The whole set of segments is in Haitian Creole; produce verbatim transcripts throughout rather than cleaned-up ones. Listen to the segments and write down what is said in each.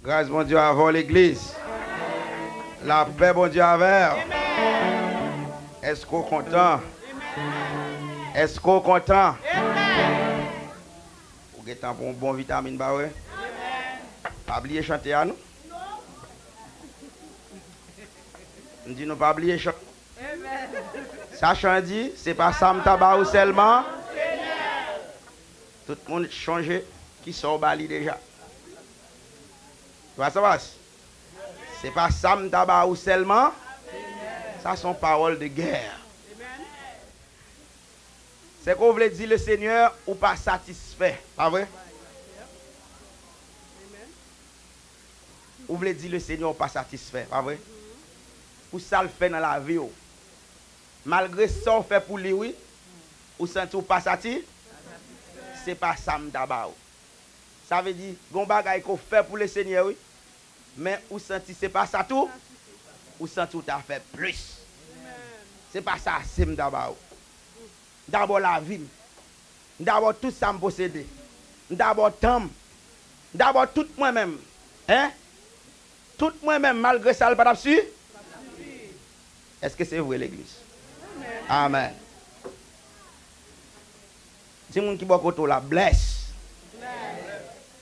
Gras Bondye avè w, legliz. Lapè Bondye avè w. Èske w kontan? Èske w kontan? Ou gentan pran yon bon vitamin, pa vre? Pa bliye chante a, non. M di nou pa bliye chan-, sa chan di, se pa sa m ta ba ou sèlman. Tout moun chonje ki sa w ba li deja. Pas, pas. Se pa sa m ta ba ou sèlman. Sa se yon pawòl de gè. Se ke w vle di le Senyè ou pa satisfè, pa vre? Ou vle di le Senyè ou pa satisfè, pa vre? Pou sa l fè nan lavi w. Malgre sa w fè pou li, wi, ou santi w pa sati-, se pa sa m ta ba ou. Sa vle di, gen yon bagay ke w fè pou le Senyè, wi, men ou santi se pa sa tou, ou santi w ta fè plis. Se pa sa ase m ta ba ou. M ta ba w lavi m. M ta ba w tout sa m posede. M ta ba w tan m. M ta ba w tout mwen menm. Hein? Tout mwen menm, malgre sa, l pa t ap si. Èske se vre, legliz? Amèn. Di moun ki bò kote w la, bless.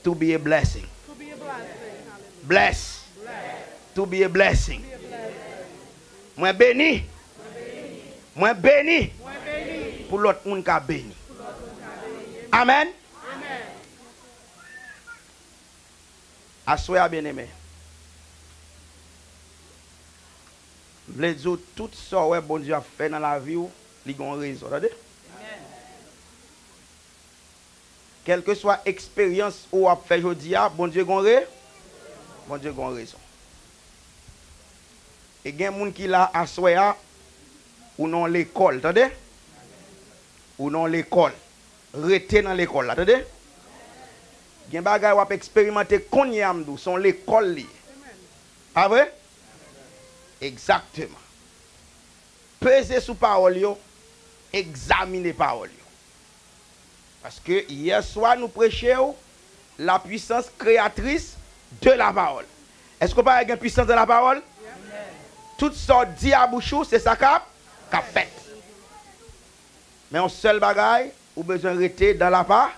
To be a blessing. Bless. To be a blessing. Mwen beni. Mwen beni. Pou lòt moun ka beni. Amèn. Aswè a, byeneme, m vle di w tout sa w wè Bondye ap fè nan lavi w, li gen yon rezon, tande? Kèlkeswa eksperyans ou ap fè jodi a, Bondye gen yon re-, Bondye gen yon rezon. E gen moun ki la aswè a, ou nan yon lekòl, tande? Ou nan yon lekòl. Rete nan lekòl la, tande? Gen bagay w ap eksperimante kounye a, m di w, se yon lekòl li ye. Pa vre? Egzakteman. Peze sou pawòl yo, egzamine pawòl yo. Paske yè swa nou preche w la puissance créatrice de la parole. Èske w pa wè gen pwisans nan lapawòl? Tout sa w di a bouch ou, se sa k ap, k ap fèt. Men yon sèl bagay, ou bezwen rete dans la pa-,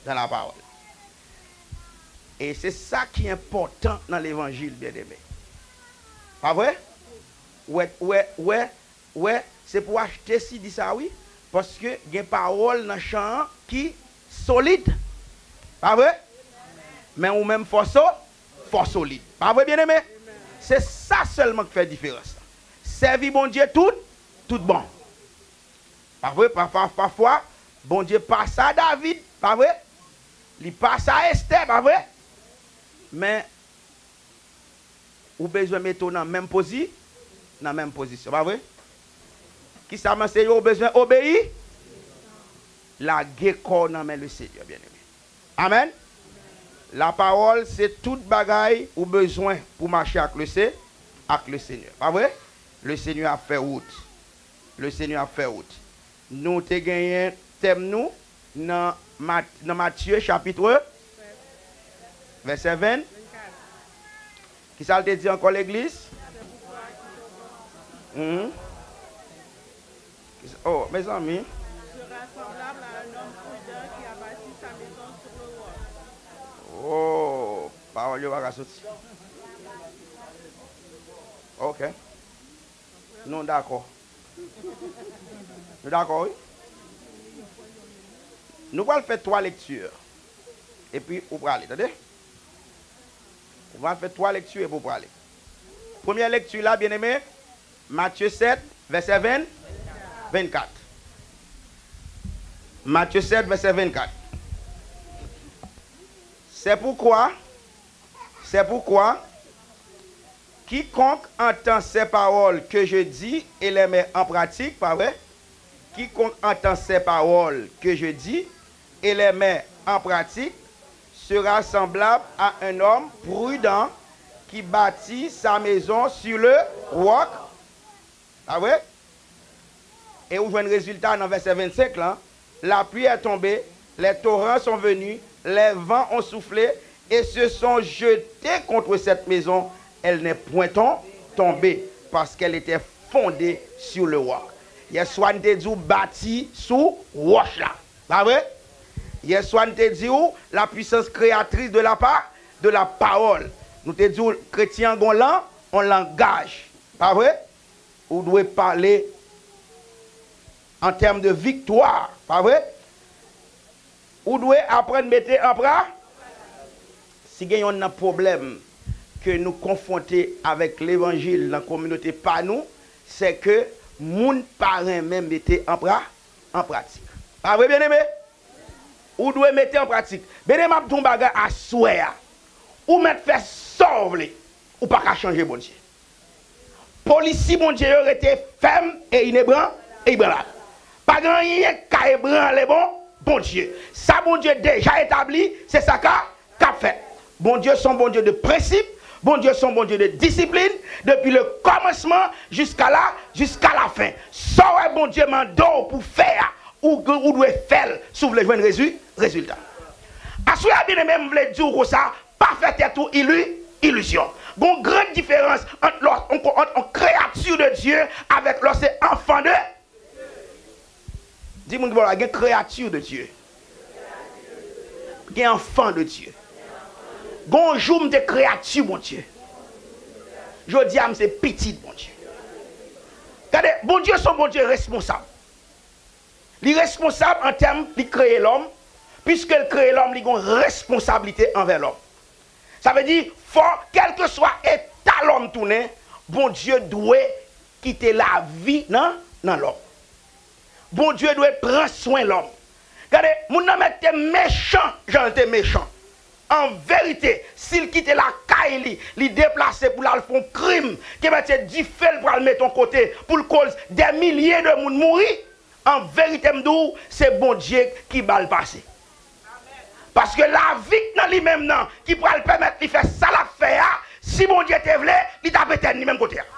dans la parole. E se sa ki enpòtan nan levanjil, byeneme. Pa vre? Wè, wè, wè, wè, se pou w achte C D sa, wi. Paske gen pawòl nan chan an ki solid. Pa vre? Men ou menm, fò so-, fò solid. Pa vre, byeneme? Se sa sèlman k fè diferans lan. Sèvi Bondye tout, tout bon. Pa vre? Pa, pa, pafwa, Bondye pa sa David, pa vre? Li pa sa Estè, pa vre? Men, ou bezwen mete w nan menm pozi-, nan menm pozisyon, pa vre? Kisa m anseye w? Ou bezwen obeyi. Lage kò w nan men Lesenyè, byeneme. Amèn. Lapawòl se tout bagay ou bezwen pou mache ak Lese-, ak Lesenyè. Pa vre? Lesenyè ap fè wout. Lesenyè ap fè wout. Nou te genyen tèm nou nan Mat-, nan Matye chapit, vèsè ven. Kisa l te di ankò, legliz? Mhm. Kisa, oh, mezanmi. Sera semblable à un homme prudent qui a bâti sa maison sur le roc. Oh, pawòl yo pa ka soti. Ok. Nou dakò. Nou dakò, wi? Nou pral fè twa lekti. Epi ou prale, tande? Ou pral fè twa lekti epi ou prale. Premyè lekti la, byeneme, Matye sèt, vèsè ven, vennkat. Matye sèt, vèsè vennkat. C'est pourquoi, c'est pourquoi, quiconque entend ces paroles que je dis et les met en pratique, pa vre? Quiconque entend ces paroles que je dis et les met en pratique sera semblable à un homme prudent qui bâtit sa maison sur le roc. Pa vre? E ou jwenn rezilta nan vèsè vennsenk lan. La pluie est tombée, les torrents sont venus, les vents ont soufflé Et se sont jetés contre cette maison, elle n'est point tom- tombée, parce qu'elle était fondée sur le roc. Yèswa n te di w bati sou wòch la. Pa vre? Yèswa n te di w la puissance créatrice de la pa, de la parole. Nou te di w kretyen an gon lan, on langaj. Pa vre? Ou dwe pale an tèm de viktwa. Pa vre? Ou dwe aprann mete an pra. Si gen yonn nan pwoblèm ke nou konfwonte avèk levanjil nan kominote pa nou, se ke moun pa renmen mete an pra, an pratik. Pa vre, byeneme? Ou dwe mete an pratik. Byeneme, m ap di w yon bagay aswè a. Ou mèt fè sa w vle, ou pa ka chanje Bondye. Polisi Bondye yo rete fèm e inebran, e inebranlab. Pa gen anyen k ka ebranle bon Bondye. Sa Bondye deja etabli, se sa k a, k ap fèt. Bondye se yon Bondye de prensip, Bondye se yon Bondye de disiplin, depi le kòmansman jiska la, jiska la fen. Sa w wè Bondye mande w pou fè a, ou, ou dwe fè l si w vle jwenn rezi-, rezilta. Aswè a, byeneme, m vle di w konsa, pa fè tèt ou ili-, ilizyon. Gon gran diferans ant lò-, ant, ant yon kreyati de Dye avèk lò se anfan de. Di moun ki bò w la, gen kreyati de Dye. Gen anfan de Dye. Gon jou m te kreyati Bondye. Jodi a, m se pitit Bondye. Gade, Bondye se yon Bondye responsab. Li responsab an tèm li kreye lòm, piske l kreye lòm, li gon responsablite anvè lòm. Sa vle di, fò, kèlkeswa eta lòm tounen, Bondye dwe kite lavi nan, nan lòm. Bondye dwe pran swen lòm. Gade, moun nan mèt te mechan jan l te mechan. An verite, si l kite lakay li, li deplase pou l al fè yon krim, ke mèt se dife l pral mete yon kote pou l koz dè milye de moun mouri, an verite, m di w, se Bondye ki ba l pase. Paske lavi k nan li menm nan, ki pral pèmèt li fè sa l ap fè a, si Bondye te vle, li t ap etèn li menm kote a.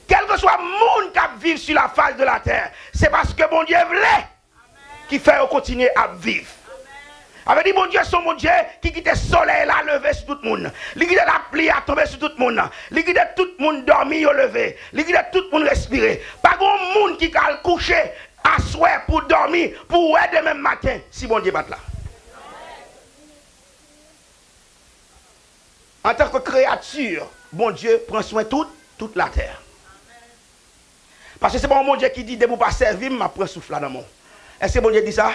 Kèlkeswa moun k ap viv sur la face de la terre, se paske Bondye vle ki fè yo kontinye ap viv. Sa vle di Bondye se yon Bondye ki kite solèy la leve sou tout moun. Li kite lapli a tonbe sou tout moun. Li kite tout moun dòmi, yo leve. Li kite tout moun respire. Pa gen yon moun ki ka al kouche aswè pou dòmi, pou wè demen maten, si Bondye pa t la. Antanke kreyati, Bondye pran swen tout, tout latè. Paske se pa yon Bondye ki di, "Depi w pa sèvi m, m ap pran souf la nan men w." Èske Bondye di sa?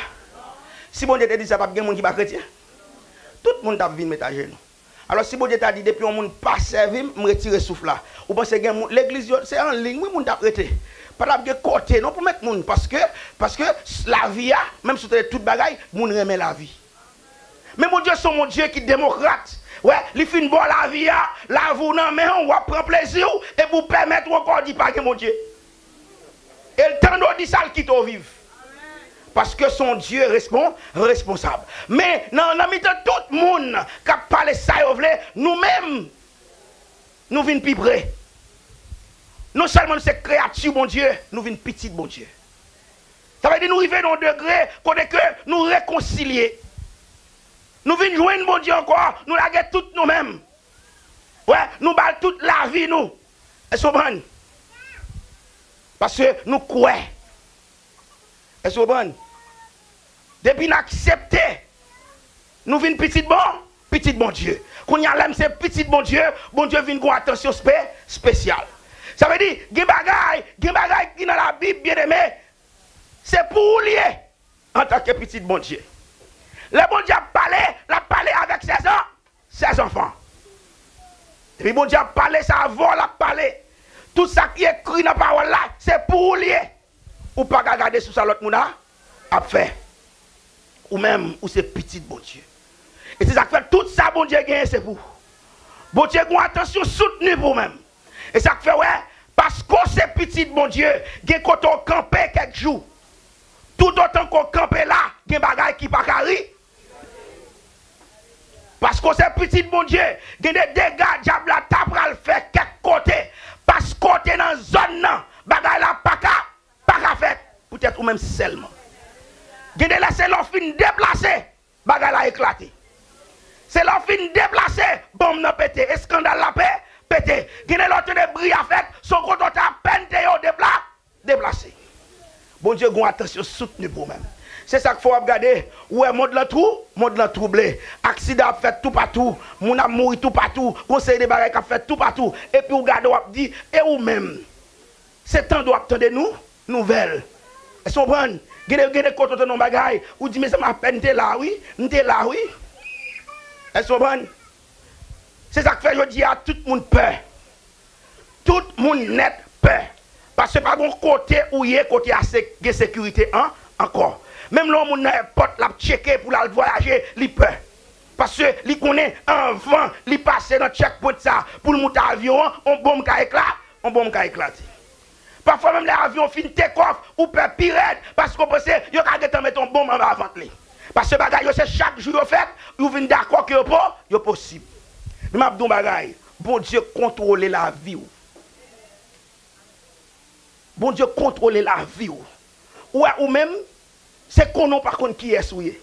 Si Bondye te di sa, p ap gen moun ki pa kretyen? Tout moun t ap vin met ajenou. Alò, si Bondye ta di, "Depi yon moun pa sèvi m, m retire souf la." Ou panse gen moun, legliz yo, se an liy, wi, moun t ap rete. Pa t ap gen kote, non, pou met moun, paske, paske lavi a, menm si w tande tout bagay, moun renmen lavi. Men Bondye se yon Bondye ki demokrat. Wè, li fin ba w lavi a, lavi w nan men w, w ap pran plezi w, epi w pèmèt ou ankò di pa gen Bondye. E l tande w di sa, l kite w viv. Paske se yon Dye respon-, responsab. Men, nan, nan mitan tout moun k ap pale sa yo vle, nou menm, nou vin pi pre. Non sèlman nou se kreyati Bondye, nou vin pitit Bondye. Sa vle di nou rive nan yon degre kote ke nou rekonsilye. Nou vin jwenn Bondye ankò, nou lage tout nou menm. Wè, nou ba l tout lavi nou. Èske w konprann? Paske nou kwè. Èske w konprann? Depi n aksepte, nou vin pitit bon, pitit Bondye. Kounye a, lè m se pitit Bondye, Bondye vin gon atansyon spe-, espesyal. Sa vle di, gen bagay, gen bagay ki nan Labib, byeneme, se pou ou l ye, antanke pitit Bondye. Lè Bondye ap pale, l ap pale avèk sèzan. Sèzanfan. Depi Bondye ap pale, se avè w l ap pale. Tout sa ki ekri nan pawòl la, se pou ou l ye. Ou pa ka gade sou sa lòt moun a ap fè. Ou menm, ou se pitit Bondye. E se sa k fè tout sa Bondye genyen, se pou ou. Bondye gen yon atansyon soutni pou ou menm. E sa k fè, wè, paske w se pitit Bondye, gen kote w kanpe kèk jou. Toutotan ke w kanpe la, gen bagay ki pa ka ri-, Paske w se pitit Bondye, gen de dega dyab la ta pral fè kèk kote. Paske w te nan zòn nan, bagay la pa ka, pa ka fèt. Poutèt ou menm sèlman. Gen de lè se lè w fin deplase, bagay la eklate. Se lè w fin deplase, bonm nan pete, eskandal la pe, pete. Gen de lè w tande bri a fèt, se yon kote w te apèn te ye w depla, deplase. Bondye gen yon atansyon soutni pou ou menm. Se sa k fè w ap gade, ou wè mond lan twou, mond lan twouble. Aksidan ap fèt toupatou, moun ap mouri toupatou, gon seri de bagay k ap fèt toupatou. Epi w gade, w ap di, e ou menm? Se tande w ap tande nou, nouvèl. Èske w konprann? Gen de, gen de kote w tande yon bagay, ou di, mezanmi, apèn m te la, wi. M te la, wi. Èske w konprann? Se sa k fè jodi a, tout moun pè. Tout moun nèt pè. Paske pa gon kote ou ye, kote a se, gen sekirite an, ankò. Menm lè yon moun nan èpòt, l ap tcheke pou l al vwayaje, li pè. Paske li konnen anvan li pase nan checkpoint sa, pou l moute avyon an, on bonm ka ekla-, on bonm ka eklate. Pafwa menm lè avyon fin take off, ou pè pi rèd, paske w panse yo ka gentan mete yon bonm anba vant li. Paske bagay yo se chak jou yo fèt, ou vin dakò ke yo po-, yo posib. Men m ap di w yon bagay, Bondye kontwole lavi w. Bondye kontwole lavi w. Ou wè ou menm, se konnen w pa konn kiyès ou ye.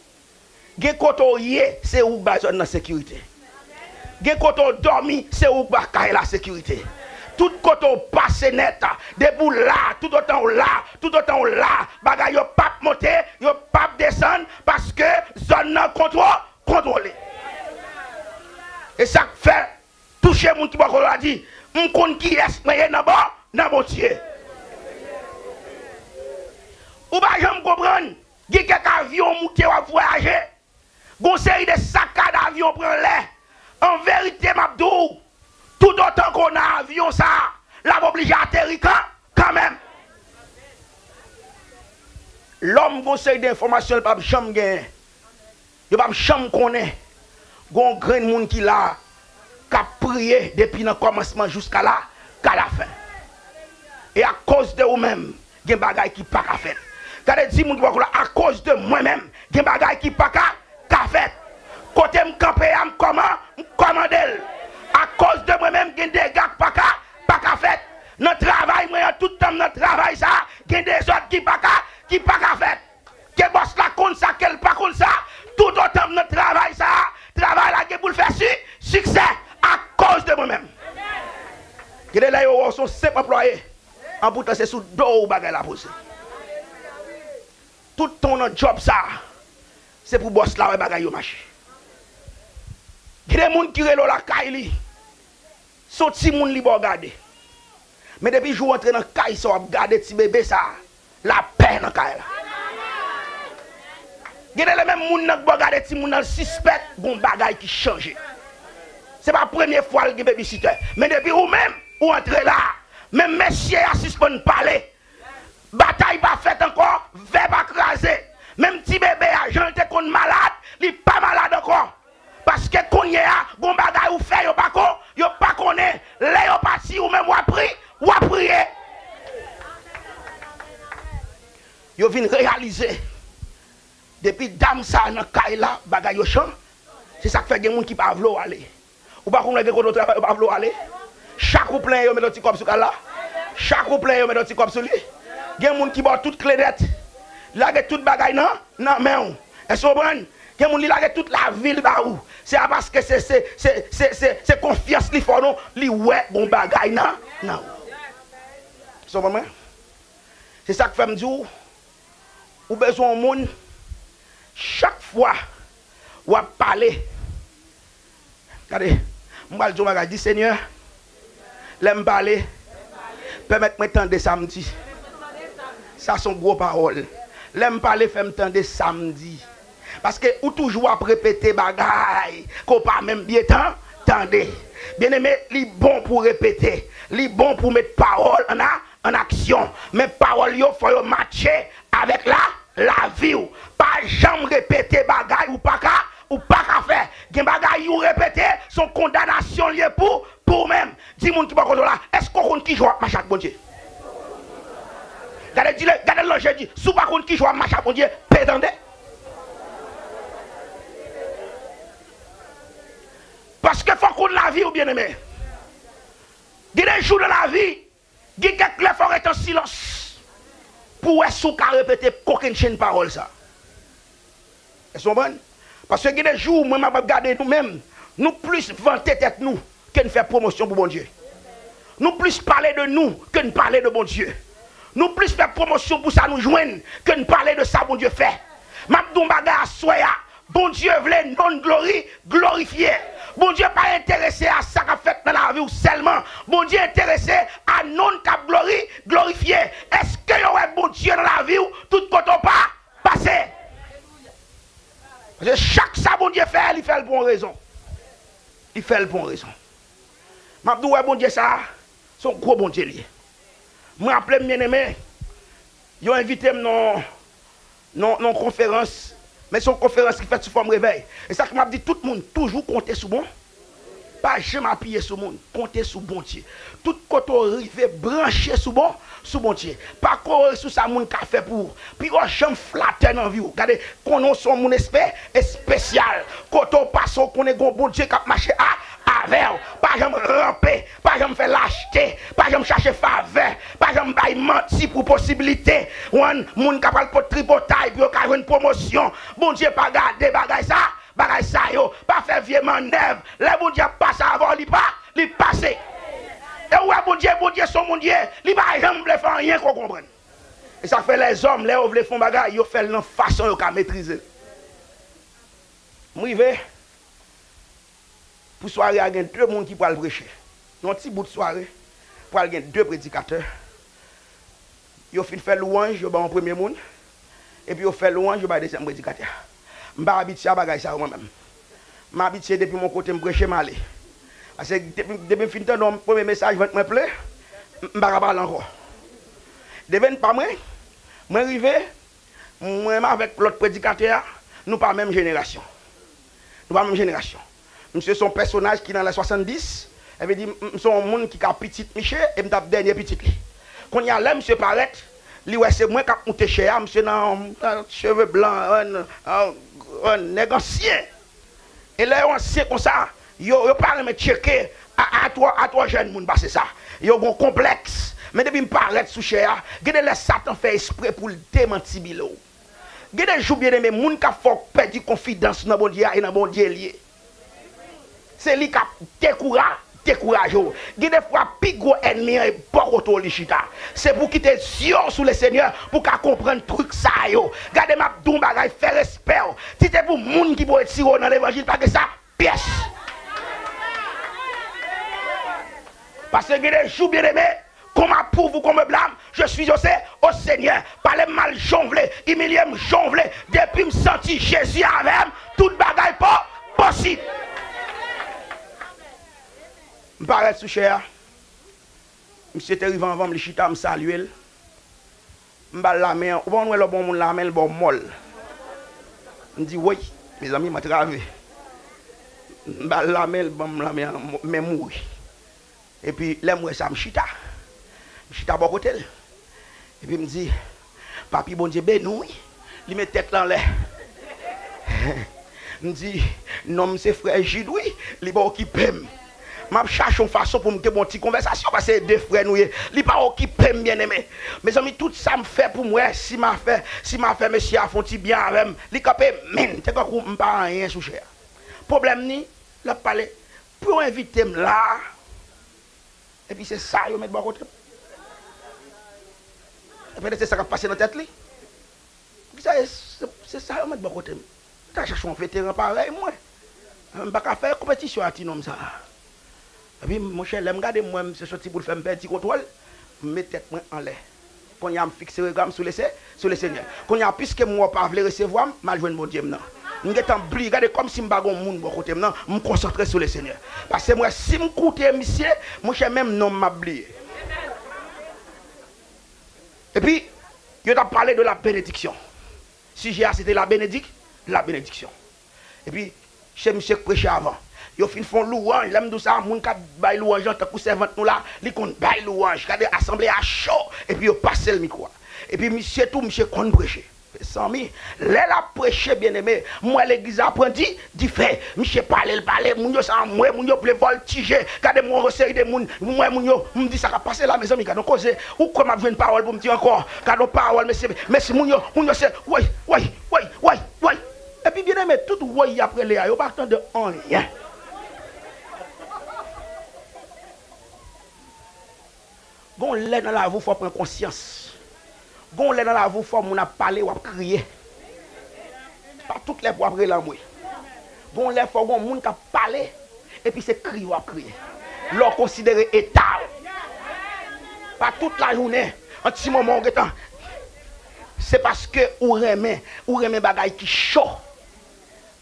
Gen kote w ye, se ou k ba zòn nan sekirite. Gen kote w dòmi, se ou k ba kay la sekirite. Tout kote w pase nèt, depi w la, toutotan w la, toutotan w la, bagay yo p ap monte, yo p ap desann, paske zòn nan kontwo-, kontwole. E sa k fè, touche moun ki bò kote w la, di, m konn kiyès mwen ye nan bò, nan Bondye. Ou pa janm konprann, gen kèk avyon w moute w ap vwayaje, gon seri de sakad avyon pran lè. An verite, m ap di w, toutotan ke w nan avyon sa, l ap oblije ateri kan, kanmenm. Lòm gon seri de enfòmasyon l p ap janm genyen. Yo p ap janm konnen. Gon grenn moun ki la, k ap priye depi nan kòmansman jiska la, ka lafen. E akoz de ou menm, gen bagay ki pa ka fèt. Gade, di moun ki bò kote w la, akoz de mwen menm, gen bagay ki pa ka, ka fèt. Kote m kanpe a, m kòman, m kòmande l. Akoz de mwen menm, gen dega k pa ka, pa ka fèt. Nan travay mwen an, tout tan m nan travay sa, gen dezòd ki pa ka, ki pa ka fèt. Ke bòs la konn sa, ke l pa konn sa, toutotan m nan travay sa a, travay la gen pou l fè si-, siksè akoz de mwen menm. Gen de lè yo wè w se yon senp anplwaye, anpoutan se sou do w bagay la poze. Tout tan w nan djòb sa a, se pou bòs la wè bagay yo mache. Gen de moun ki rele w lakay li, se yon timoun li ba w gade. Men depi jou w antre nan kay sa, w ap gade ti bebe sa a, lapè nan kay la. Gen de lè menm moun nan k ba w gade timoun nan, l sispèk gon bagay ki chanje. Se pa premye fwa l gen babysitè. Men depi ou menm, ou antre la, menm mesye a sispann pale. Batay pa fèt ankò, vè pa kraze. Menm ti bebe a, jan l te konn malad, li pa malad ankò. Paske kounye a, gon bagay ou fè, yo pa ko-, yo pa konnen. Lè yo pati, ou menm w ap pri-, w ap priye. Yo vin reyalize, depi dam sa a nan kay la, bagay yo chan-, se sa k fè gen moun ki pa vle w ale. Ou pa konn lè gen kote w travay, yo pa vle w ale. Chak ou plenyen, yo mete yon ti kòb sou kay la. Chak ou plenyen, yo mete yon ti kòb sou li. Gen moun ki ba w tout kle nèt. Li lage tout bagay nan, nan men w. Èske w konprann? Gen moun li lage tout lavi l ba ou. Se pa paske se, se, se, se, se, se konfyans li fè w non. Li wè gon bagay nan, nan ou. Èske w konprann mwen? Se sa k fè m di w, ou bezwen yon moun, chak fwa w ap pale, gade, m pral di yon bagay, di, Senyè, lè m pale, pèmèt mwen tande sa m di. Sa se yon gwo pawòl. Lè m pale, fè m tande sa m di. Paske ou toujou ap repete bagay ke w pa menm byen tan-, tande. Byeneme, li bon pou w repete. Li bon pou w met pawòl an a-, an aksyon. Men pawòl yo, fò yo matche avèk la, lavi w. Pa janm repete bagay ou pa ka, ou pa ka fè. Gen bagay ou repete, se yon kondanasyon l ye pou, pou ou menm. Di moun ki bò kote w la, èske w konn kijan w ap mache ak Bondye? Gade, di l, gade l nan je, di, si w pa konn kijan w ap mache ak Bondye, pe tande. Paske fò w konn lavi w, byeneme. Gen de jou nan lavi, gen kèk lè fò w rete an silans pou w wè si w ka repete kokennchenn pawòl sa. Èske w konprann? Paske gen de jou, mwen m ap gade nou menm, Nou plis vante tèt nou ke n fè pwomosyon pou Bondye. Nou plis pale de nou ke n pale de Bondye. Nou plis fè pwomosyon pou sa nou jwenn ke n pale de sa Bondye fè. M ap di w yon bagay aswè a. Bondye vle non l glori, glorifye. Bondye pa enterese a sa k ap fèt nan lavi w sèlman. Bondye enterese a non l k ap glori, glorifye. Èske yo wè Bondye nan lavi w tout kote w pa pase? Paske chak sa Bondye fè, li fè l pou yon rezon. Li fè l pou yon rezon. M ap di w, wè Bondye sa a, se yon gwo Bondye l ye. Mwen raple m, byeneme, yo envite m nan, nan, nan yon konferans, men se yon konferans ki fèt sou fòm revèy. E sa k m ap di tout moun, toujou konte sou bon. Pa janm apiye sou moun, konte sou Bondye. Tout kote w rive, branche sou bon, sou Bondye. Pa kore sou sa moun ka fè pou ou. Piga w janm flatè nan vi w. Gade, konnen w se yon moun espe-, espesyal. Kote w pase, w konnen gen yon Bondye k ap mache a, avè w. Pa janm ranpe, pa janm fè lachte, pa janm chache favè, pa janm bay manti pou posiblite. Wan, moun ka pral pot tripotay pou yo ka jwenn pwomosyon. Bondye pa gade bagay sa, bagay sa yo. Pa fè vye mannèv. Lè Bondye ap pase avè w, li pa, li pase. E ou wè Bondye, Bondye se yon Bondye, li pa janm vle fè anyen ke w konprann. E sa k fè lèzòm, lè yo vle fè yon bagay, yo fè l nan fason yo ka metrize l. M rive, pou sware a, gen de moun ki pral preche. Nan yon ti bout sware, pral gen de predikatè. Yo fin fè lwanj, yo ba yon premye moun, epi yo fè lwanj, yo ba dezyèm predikatè. M pa abitye a bagay sa yo mwen menm. M abitye depi m yon kote m preche, m ale. Paske depi, depi m fin tande yon premye mesaj, vant mwen plen, m, m pa ka pale ankò. Devenn pa mwen, mwen rive, mwen menm avèk lòt predikatè a, nou pa menm jenerasyon. Nou pa menm jenerasyon. Misye se yon pèsonaj ki nan lè swasanndis, epi di, m, m se yon moun ki ka pitit misye, e m t ap dènye pitit li. Kounye a, lè misye parèt, li wè se mwen k ap moute chè a, misye nan, nan cheve blan, yon, yon, yon nèg ansyen. E lè yo ansyen konsa, yo, yo pa renmen tcheke a, a twò, a twò jèn moun pase sa. Yo gon konplèks. Men depi m parèt sou chè a, gen de lè Satan fè espre pou l demantibile w. Gen de jou, byeneme, moun k ap fè w pèdi konfidans nan Bondye a, e nan Bondye l ye. Se li k ap dekoura-, dekouraje w. Gen de fwa, pi gwo ènmi an e bò kote w li chita. Se pou w kite zye w sou Lesenyè pou w ka konprann trik sa yo. Gade, m ap di w yon bagay, fè respè w. Si se pou moun ki pou retire w nan levanjil, pa gen sa pyès. Paske gen de jou, byeneme, qu'on m'approuve ou qu'on me blâme, je suis au, au Seigneur. Pale m mal jan w vle, imilye m jan w vle. Depi m santi Jezi avè m, tout bagay po-, posib. M parèt sou chè a. Misye te rive anvan m, li chita, m salye l. M ba l lamen an. Ou pa konn wè lè w ba yon moun lamen, l ba w mòl. M di, woy, mezanmi, m antrave. M ba l lamen, l ban m lamen an, men mouri. Epi, lè m wè sa, m chita. M chita bò kote l. Epi m di, Papi, Bondye beni w, wi. Li met tèt l anlè. M di, non m se frè Jid, wi. Li pa okipe m. M ap chache yon fason pou m te bon ti konvèsasyon, paske se de frè nou ye. Li pa okipe m, byeneme. Mezanmi, tout sa m fè pou m wè si m a fè, si m a fè mesye a fè yon ti byen avè m, li kanpe menm, te kankou m pa anyen sou chè a. Pwoblèm ni, l ap pale, pou yo envite m la, epi se sa yo met bò kote m. Epi se sa k ap pase nan tèt li. Poukisa se, se, se sa yo met bò kote m? Mwen ta chache yon veteran parèy mwen. M pa ka fè konpetisyon a ti nonm sa a. Epi, monchè, lè m gade m wè misye soti pou l fè m pèdi kontwòl, m met tèt mwen anlè. Kounye a, m fikse rega m sou Lese-, sou Lesenyè. Kounye a, piske m wè w pa vle resevwa m, m al jwenn Bondye m nan. M gentan bliye, gade kòmsi m pa gen moun bò kote m nan, m konsantre sou Lesenyè. Paske m wè si m koute misye, monchè, menm non m m ap bliye. Epi, yo t ap pale de la benediksyon. Sijè a, se te la benedik-, la benediksyon. Epi, se misye k preche avan. Yo fin fè yon lwanj. Lè m di w sa, moun k ap bay lwanj lan, tankou sèvant nou la, li konn bay lwanj. Gade, asanble a cho. Epi yo pase l mikwo a. Epi misye tou, misye konn preche. Mezanmi, lè l ap preche, byeneme, m wè legliz la pran di, dife. Misye pale, l pale, moun yo se anmwe, moun yo vle vòltije. Gade m wè yon seri de moun, m wè moun yo, m di sa k ap pase la, mezanmi, gade yon koze. Ou kwè m ap jwenn pawòl pou m di ankò? Gade yon pawòl, mesye, mesye, moun yo, moun yo se, woy, woy, woy, woy, woy. Epi, byeneme, tout woy y ap rele a, yo pa tande anyen. lè nan lavi w fò w pran konsyans. Gon lè nan lavi w fò moun ap pale, w ap kriye. Pa tout lè pou w ap rele anmwe. Gon lè fò gon moun k ap pale, epi se kriye w ap kriye. Lè w konsidere eta w. Pa tout lajounen, an ti moman w gentan. Se paske ou renmen, ou renmen bagay ki cho.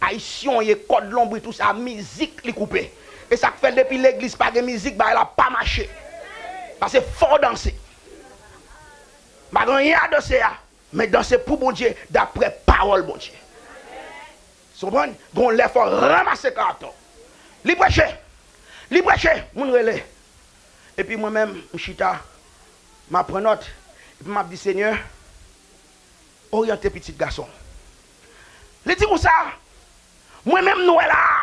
Ayisyen w ye, kòd lonbrit ou sa, mizik li koupe. E sa k fè depi legliz pa gen mizik, bagay la pa mache. Paske fò w danse. Pa gen anyen a danse a, men danse pou Bondye, daprè pawòl Bondye. Ou konprann? Gon lè fò w ranmase karaktè w. Li preche. Li preche. Moun rele. Epi mwen menm, m chita, m ap pran nòt. Epi m ap di, Senyè, oryante pitit gason w. Li di konsa, mwen menm nou wè la a.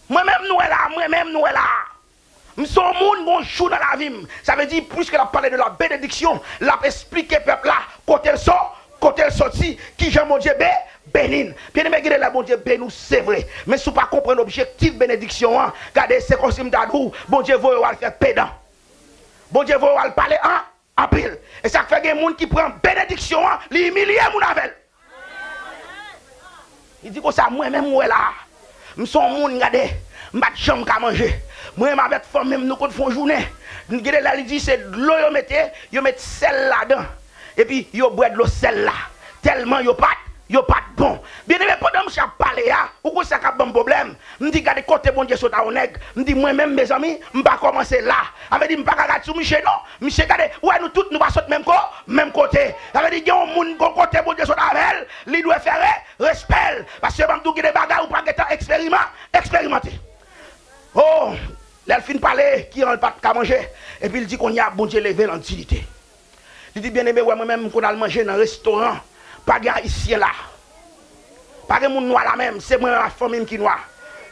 Mwen menm nou wè la a, mwen menm nou wè la a. M se yon moun gon jou nan lavi m. Sa vle di, pliske l ap pale de la benediksyon, l ap esplike pèp la kote l so, kote l soti, kijan Bondye be, beni n. Byeneme, gen de lè Bondye beni w, se vre. Men si w pa konprann objektif benediksyon an, gade, se kòmsi m ta di w, Bondye voye w al fè pedan. Bondye voye w al pale an, anpil. E sa k fè gen moun ki pran benediksyon an, li imilye moun avè l. Li di konsa, mwen menm ou wè la a, m se yon moun, gade, m pa t janm ka manje. Mwen menm avèk fanmi m, nou konn fè yon jounen. Gen de lè li di se dlo yo mete, yo met sèl ladan. Epi yo bwè dlo sèl la. Tèlman yo pa t, yo pa t bon. Byeneme, pandan misye ap pale a, ou konn sa k ap ban m pwoblèm? M di, gade kote Bondye sot a yon nèg. M di, mwen menm, mezanmi, m pa kòmanse la. Sa vle di, m pa ka gad sou misye, non. Misye, gade, ou wè nou tout, nou pa sot menm ko, menm kote. Sa vle di, gen yon moun, gon kote Bondye sot avè l, li dwe fè re-, respè l. Paske, ban m di w, gen de bagay ou pa gentan eksperiman-, eksperimante. Oh, lè l fin pale, ki an l pa t ka manje. Epi l di, kounye a, Bondye leve l an diyite. Li di, byeneme, wè mwen menm, m konn al manje nan restoran. Pa gen Ayisyen la. Pa gen moun nwa la menm. Se mwen menm ak fanmi m ki nwa.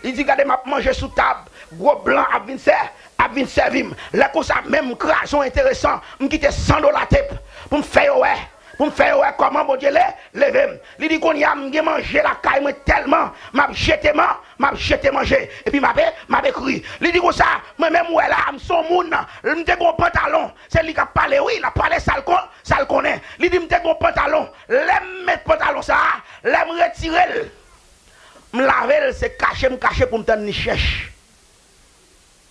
Li di, gade, m ap manje sou tab. Gwo blan ap vin sè, ap vin sèvi m. Lè konsa, menm m kraze yon enteresan. M kite san dola tep pou m fè yo wè. Pou m fè yo wè kòman Bondye le, leve m. Li di, kounye a, m gen manje lakay mwen tèlman. M ap jete man, m ap jete manje. Epi m ap, m ap ekri. Li di konsa, mwen menm, ou wè la, m se yon moun. M te gen yon pantalon. Se li k ap pale, wi, l ap pale sa l kon-, sa l konnen. Li di, m te gen yon pantalon. Lè m met pantalon sa a, lè m retire l, m lave l, se kache m kache pou m tann li chèch.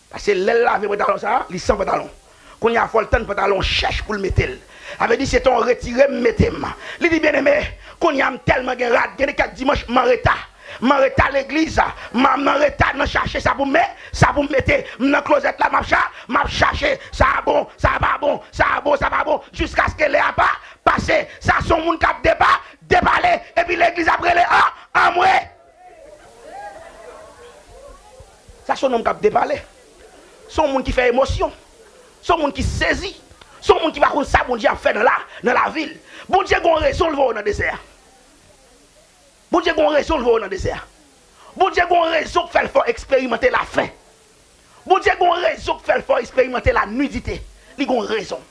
Paske lè l lave pantalon sa a, li san pantalon. Kounye a, fò l tann pantalon chèch pou l mete l. Sa vle di, se te yon retire m mete m. Li di, byeneme, kounye a, m tèlman gen rad, gen de kèk dimanch, m anreta. M anreta legliz, m, m anreta nan chache sa pou m me-, sa pou m mete. M nan klozèt la, m ap cha-, m ap chache. Sa a bon, sa a pa bon, sa a bon, sa a pa bon. Jiskaske lè a pa pase. Sa se yon moun k ap depa-, depale. Epi legliz ap rele an, anmwe. Sa se yon nonm k ap depale. Se yon moun ki fè emosyon. Se yon moun ki sezi. Se yon moun ki pa konn sa Bondye ap fè nan la, nan lavi l. Bondye gen yon rezon l voye w nan dezè a. Bondye gen yon rezon l voye w nan dezè a. Bondye gen yon rezon k fè l fè w eksperimante lafen. Bondye gen yon rezon k fè l fè w eksperimante lanidite. Li gen yon rezon.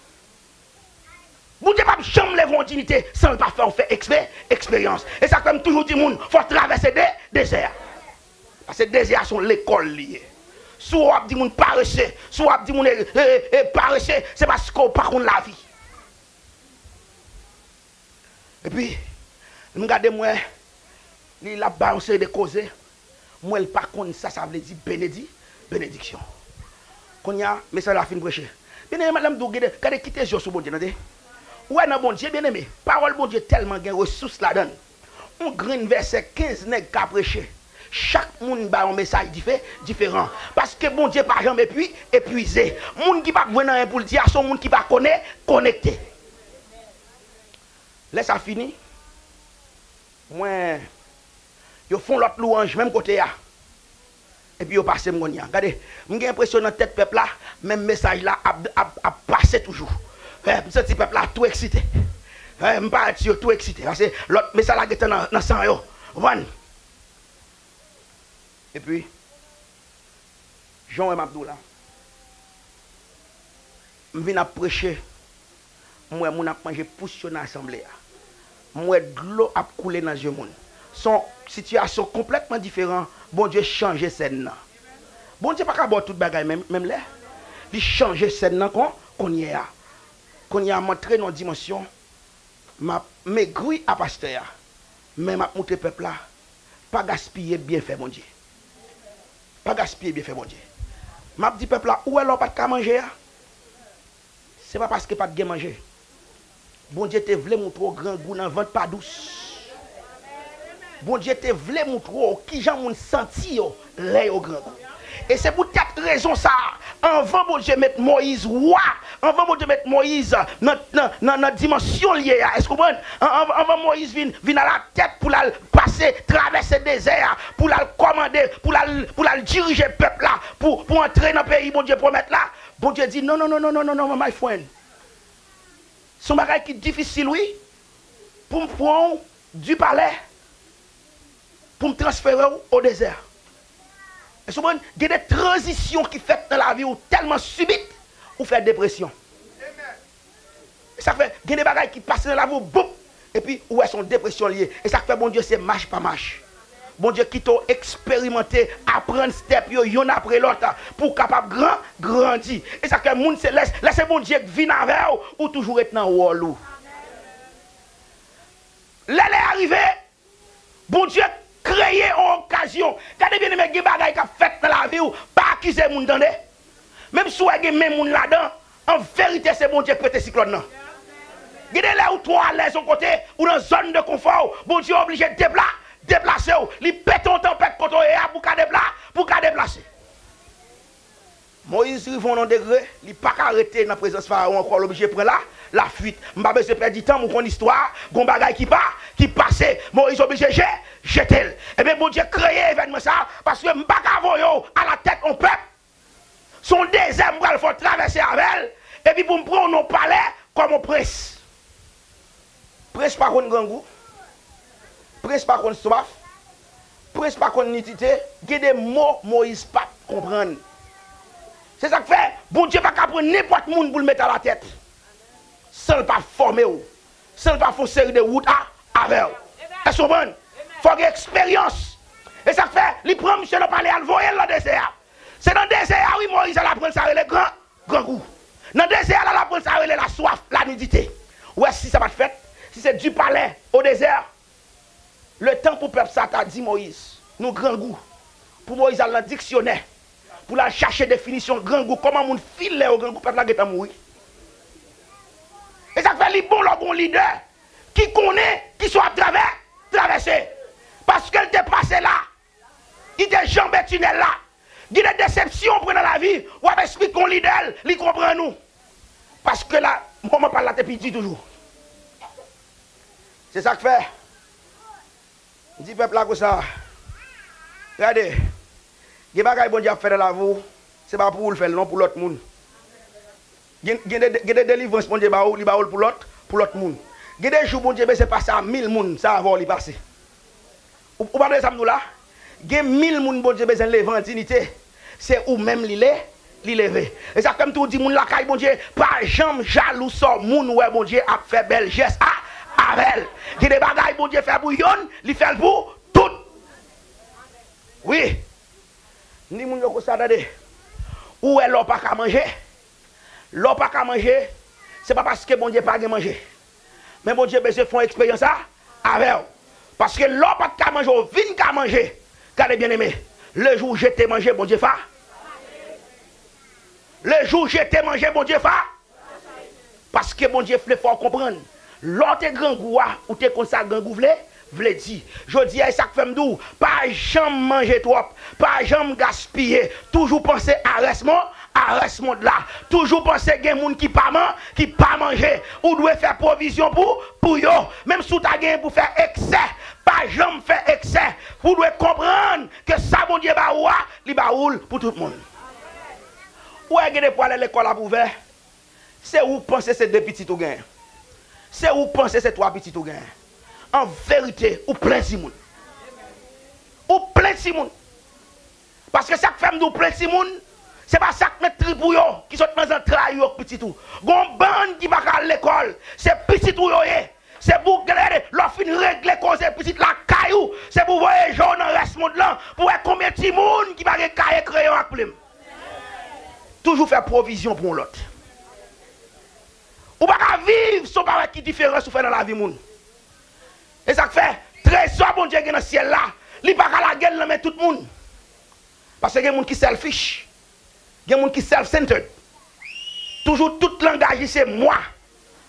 Bondye p ap janm leve yon diyite san l pa fè w fè ekspe-, eksperyans. E sa k fè m toujou di moun, fò w travèse de-, dezè a. Paske dezè a se yon lekòl li ye. Si w ap di moun parese, si w ap di moun e, e, e, parese, se paske w pa konn lavi. Epi, m gade, m wè li, l ap bay yon seri de koze, m wè l pa konn sa sa vle di benedi-, benediksyon. Kounye a, mesaj la fin preche. Byeneme, lè m di w, gade, gade, kite zye w sou Bondye, tande. Ou wè nan Bondye, byeneme, pawòl Bondye tèlman gen resous ladan l. Yon grenn vèsè, kenz nèg ka preche. Chak moun ba yon mesaj dife-, diferan. Paske Bondye pa janm epwi-, epwize. Moun ki p ap jwenn anyen pou l di a, se yon moun ki pa kone-, konekte. Lè sa fini, mwen, yo fè yon lòt lwanj menm kote a. Epi yo pase m kounye a. Gade, m gen enpresyon nan tèt pèp la, menm mesaj la ap, ap, ap pase toujou. Eh, m santi pèp la tou eksite. Eh, m parèt si yo tou eksite. Paske lòt mesaj la gentan nan, nan san yo. Ou konprann? Epi, jan w wè m ap di w la, m vin ap preche, m wè moun ap manje pous yo nan asanble a. M wè dlo ap koule nan zye moun. Se yon sitiyasyon konplètman diferan. Bondye chanje sèn nan. Bondye pa ka ba w tout bagay menm, menm lè. Li chanje sèn nan kon, Kounye a, kounye a, m antre nan yon dimansyon, m ap megri a pastè a, men m ap moutre pèp la, pa gaspiye byenfè Bondye. Pa gaspiye byenfè Bondye. M ap di pèp la, ou wè lè w pa t ka manje a? Se pa paske pa t gen manje. Bondye te vle moutre w grangou nan vant pa dous. Bondye te vle moutre w kijan moun santi yo lè yo grangou. E se poutèt rezon sa a, anvan Bondye met Moyiz wa, anvan Bondye met Moyiz nan, nan, nan, nan dimansyon l ye a, èske w konprann? An-, an-, anvan Moyiz vin, vin alatèt pou l al pase, travèse dezè a, pou l al kòmande, pou l al, pou l al dirije pèp la, pou, pou antre nan peyi Bondye pwomèt la, Bondye di, non, non, non, non, non, non, non, my friend. Se yon bagay ki difisil, wi, pou m pran w di palè, pou m transfere w o dezè. Èske w konprann? Gen de tranzisyon ki fèt nan lavi w tèlman sibit, ou fè depresyon. E sa k fè, gen de bagay ki pase nan lavi w, boup, epi ou wè se yon depresyon l ye. E sa k fè Bondye se mach pa mach. Bondye kite w eksperimante, aprann step yo yonn apre lòt, pou w kapab gran, grandi. E sa k fè moun se lè, lè se Bondye k vin avè w, ou toujou ret nan wòl ou. Lè lè a rive, Bondye kreye yon okazyon. Gade, byeneme, gen bagay k ap fèt nan lavi w, pa akize moun, tande. Menm si w wè gen men moun ladan, an verite, se Bondye k pete siklòn nan. Gen de lè ou twò alèz yon kote, ou nan zòn de konfò w, Bondye oblije depla-, deplase w. Li pete yon tanpèt kote w ye a pou w ka depla-, pou w ka deplase. Moyiz rive nan degre, li pa ka rete nan prezans Farawon ankò, l oblije pran la, lafuit. M pa bezwen pèdi tan, m konn istwa a, gon bagay ki pa, ki pase, Moyiz oblije je-, jete l. Ebyen, Bondye kreye evènman sa a, paske m pa ka voye w alatèt yon pèp, se yon dezè m pral fè w travèse avè l, epi pou m pran w nan palè kòm yon prens. Prens pa konn grangou. Prens pa konn swaf. Prens pa konn nidite. Gen de mo Moyiz pa t konprann. Se sa k fè, Bondye pa ka pran nenpòt moun pou l met alatèt san l pa fòme w, san l pa fè yon seri de wout a, avè w. Èske w konprann? Fò w gen eksperyans. E sa k fè, li pran misye nan palè a, l voye l nan dezè a. Se nan dezè a, wi, Moyiz al aprann sa rele gran, grangou. Nan dezè a, l al aprann sa rele laswaf, lanidite. Ou wè, si sa pa t fèt, si se du palais au désert, letan pou pèp sa ta di Moyiz, nou grangou, pou Moyiz al nan diksyonè, pou l al chache definisyon grangou, kòman moun file yo grangou, pèp la gentan mouri. E sa k fè li bon lè w gen yon lidè ki konnen kisa w ap travè-, travèse. Paske l te pase la. Li te janbe tinèl la. Gen de desepsyon w pran nan lavi, w ap esplike yon lidè l, li konprann ou. Paske la, moman pa l la te piti toujou. Se sa k fè, m di pèp la konsa, gade, gen bagay Bondye ap fè nan lavi w, se pa pou ou l fè l non, pou lòt moun. Gen, gen de, gen de delivrans Bondye ba ou, li ba ou l pou lòt, pou lòt moun. Gen de jou Bondye bezwen pase a mil moun, sa avè w li pase. Ou, ou pa tande sa m di w la? Gen mil moun Bondye bezwen leve an diyite. Se ou menm li le, li leve. E sa k fè m toujou di moun lakay Bondye, pa janm jalou sa w moun wè Bondye ap fè bèl jès a, avè l. Gen de bagay Bondye fè pou yonn, li fè l pou tout. Wi. M di moun yo konsa, tande. Ou wè lè w pa ka manje, lè w pa ka manje, se pa paske Bondye pa gen manje. Men Bondye bezwen fè yon eksperyans a, avè w. Paske lè w pa t ka manje, w vin ka manje. Gade, byeneme, le jou w jete manje, Bondye fa-, le jou w jete manje, Bondye fa-, Paske Bondye vle fè w konprann. Lè w te grangou a, ou te konn sa grangou vle, vle di. Jodi a, e sa k fè m di w, pa janm manje twòp, pa janm gaspiye. Toujou panse a rès mon-, a rès mond la. Toujou panse gen moun ki pa man-, ki pa manje. Ou dwe fè pwovizyon pou, pou yo. Menm si w ta genyen pou fè eksè, pa janm fè eksè. Ou dwe konprann ke sa Bondye ba ou a, li ba ou l pou tout moun. Ou wè, gen de pwa lè lekòl ap ouvè, se ou k panse se de pitit ou genyen. Se ou k panse se twa pitit ou genyen. An verite, ou plen timoun. Ou plen timoun. Paske sa k fè m di w plen timoun, se pa sa k met trip ou yo, ki sot nan zantray ou yo k pitit ou. Gon bann ki pa ka al lekòl, se pitit ou yo ye. Se pou, gade, lè w fin regle koze pitit lakay ou, se pou voye je w nan rès mond lan, pou wè konbyen timoun ki pa gen kaye, kreyon ak plim. Toujou fè pwovizyon pou yon lòt. Ou pa ka viv san w pa wè ki diferans ou fè nan lavi moun. E sa k fè, trezò Bondye gen nan syèl la, li pa ka lage l nan men tout moun. Paske gen moun ki selfish, gen moun ki self-centered. Toujou tout langaj li se mwa,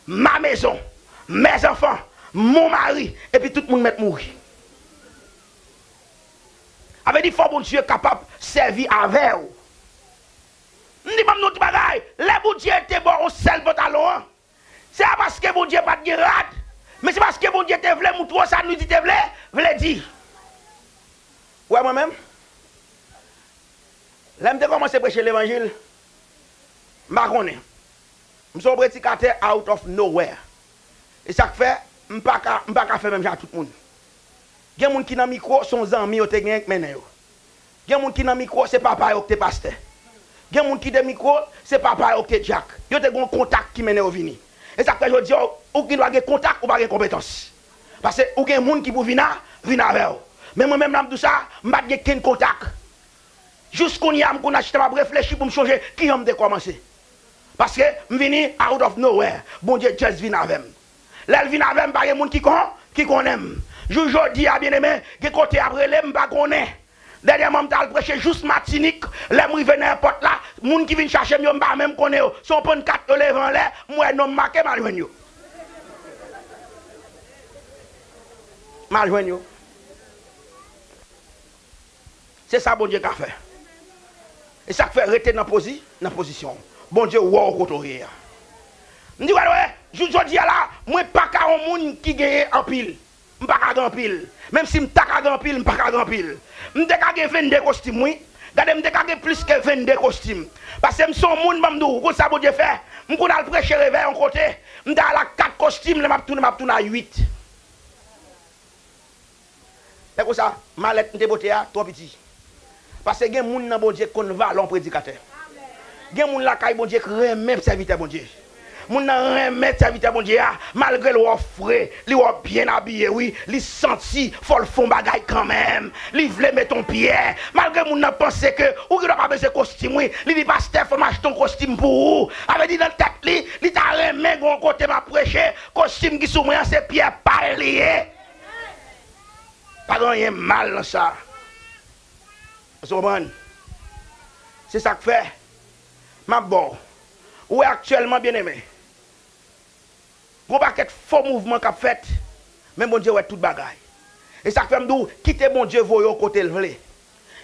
ma mezon, mèzanfan, mon mari, epi tout moun mèt mouri. Sa vle di fò Bondye kapab sèvi avè w. M di ban m nou ti bagay, lè Bondye te ba w yon sèl pantalon an, se pa paske Bondye pa t gen rad, men se paske Bondye te vle moutre w sa nou di te vle, vle di. Ou wè mwen menm, lè m te kòmanse preche levanjil, m pa konnen. M se yon predikatè out of nowhere. E sa k fè, m pa ka, m pa ka fè menm jan ak tout moun. Gen moun ki nan mikwo, se yon zanmi yo te genyen k mennen yo. Gen moun ki nan mikwo, se papa yo k te pastè. Gen moun ki de mikwo, se papa yo k te dyak. Yo te gen yon kontak ki mennen yo vini. E sa k fè jodi a, ou gen dwa gen kontak, ou pa gen konpetans. Paske ou gen moun ki pou vin a, vin avè w. Men mwen menm, la m di w sa, m pa t gen kenn kontak. Jis kounye a, m konn al chita, m ap reflechi pou m chonje kijan m te kòmanse. Paske m vini out of nowhere. Bondye just vin avè m. Lè l vin avè m, pa gen moun ki kon, ki konnen m. Jou jodi a, byeneme, gen kote y ap rele m, m pa konnen. Dènyèman, m t al preche jis Matinik. Lè m rive nan èpòt la, moun ki vin chache m yo, m pa menm konnen yo. Se yon pannkat yo leve anlè, m wè non m make, m al jwenn yo. M al jwenn yo. Se sa Bondye ka fè. E sa k fè rete nan pozi, nan pozisyon w. Bondye wè w kote w ye a. M di, wè, wè, jou jodi a la, mwen pa ka yon moun ki genyen anpil. M pa ka gen anpil. Menm si m ta ka gen anpil, m pa ka gen anpil. M te ka gen vennde kostim, wi. Gade, m te ka gen plis ke vennde kostim. Paske m se yon moun, ban m di w, ou konn sa Bondye fè? M konn al preche revè yon kote, m ta al ak kat kostim, lè m ap tounen, m ap tounen a uit. Lè konsa, malèt m te pote a twò piti. Paske gen moun nan Bondye k konn valè yon predikatè. Gen moun lakay Bondye k renmen sèvitè Bondye. Moun nan renmen sèvitè Bondye a, malgre l wè w fre, li wè w byen abiye, wi, li santi fò l fè yon bagay kanmenm, li vle mete yon pyè. Malgre moun nan panse ke ou gendwa pa bezwen kostim, wi, li di, pastè, fò m achte yon kostim pou ou. Sa vle di nan tèt li, li ta renmen gen yon kote m ap preche, kostim ki sou mwen an se pyè pa l li ye. Pa gen anyen mal nan sa. Èske w konprann? Se sa k fè, m ap ba w. Ou wè aktyèlman, byeneme, gon pakèt fo mouvman k ap fèt, men Bondye wè tout bagay. E sa k fè m di w, kite Bondye voye w kote l vle.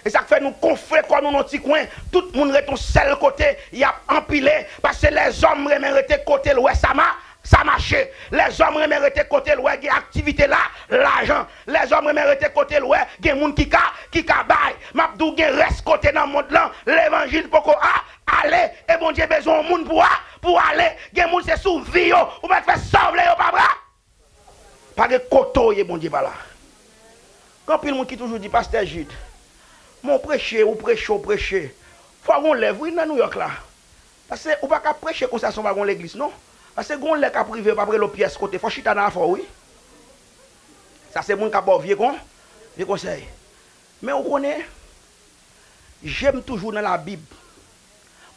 E sa k fè nou konfle kò nou nan ti kwen, tout moun rete yon sèl kote, y ap anpile, paske lèzòm renmen rete kote l wè sa ma-, sa mache. Lèzòm renmen rete kote l wè gen aktivite la, lajan. Lèzòm renmen rete kote l wè gen moun ki ka, ki ka bay. M ap di w, gen rès kote nan mond lan, levanjil poko a, ale, e Bondye bezwen yon moun pou a, pou ale. Gen moun se sou vi yo, ou mèt fè sa w vle, yo pa bra. Pa gen kote w ye, Bondye pa la. Gen anpil moun ki toujou di, pastè Jude, men w preche, ou preche, ou preche. Fò w gon lèv, wi, nan Nouyòk la. Paske ou pa ka preche konsa san w pa gon legliz, non. Paske gon lè k ap rive, yo p ap rele w pyès kote. Fò w chita nan afè w, wi. Sa se moun k ap ba w vye kon, vye konsèy. Men ou konnen, je m toujou nan Labib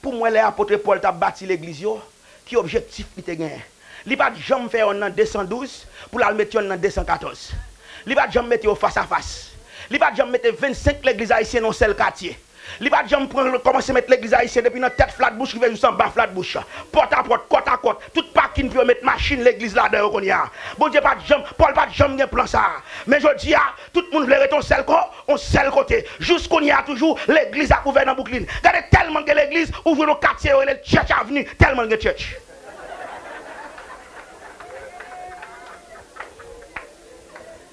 pou m wè lè apot Pòl t ap bati legliz yo, ki objektif li te genyen. Li pa t janm fè yonn nan de san douz pou l al met yonn nan de san katòz. Li pa t janm mete yo fas a fas. Li pa t janm mete vennsenk legliz ayisyen nan yon sèl katye. Li pa t janm pran, kòmanse met legliz ayisyen depi nan tèt Flatbush rive jis anba Flatbush. Pòt a pòt, kòt a kòt, tout pakin pou yo met machin legliz ladan yo kounye a. Bondye pa t janm, Pòl pa t janm gen plan sa a. Men jodi a, tout moun vle rete yon sèl kò, yon sèl kote. Jis kounye a toujou, legliz ap ouvè nan Brooklyn. Gade tèlman gen legliz, ou jwenn yon katye yo rele l Church Avenue, tèlman gen chèch.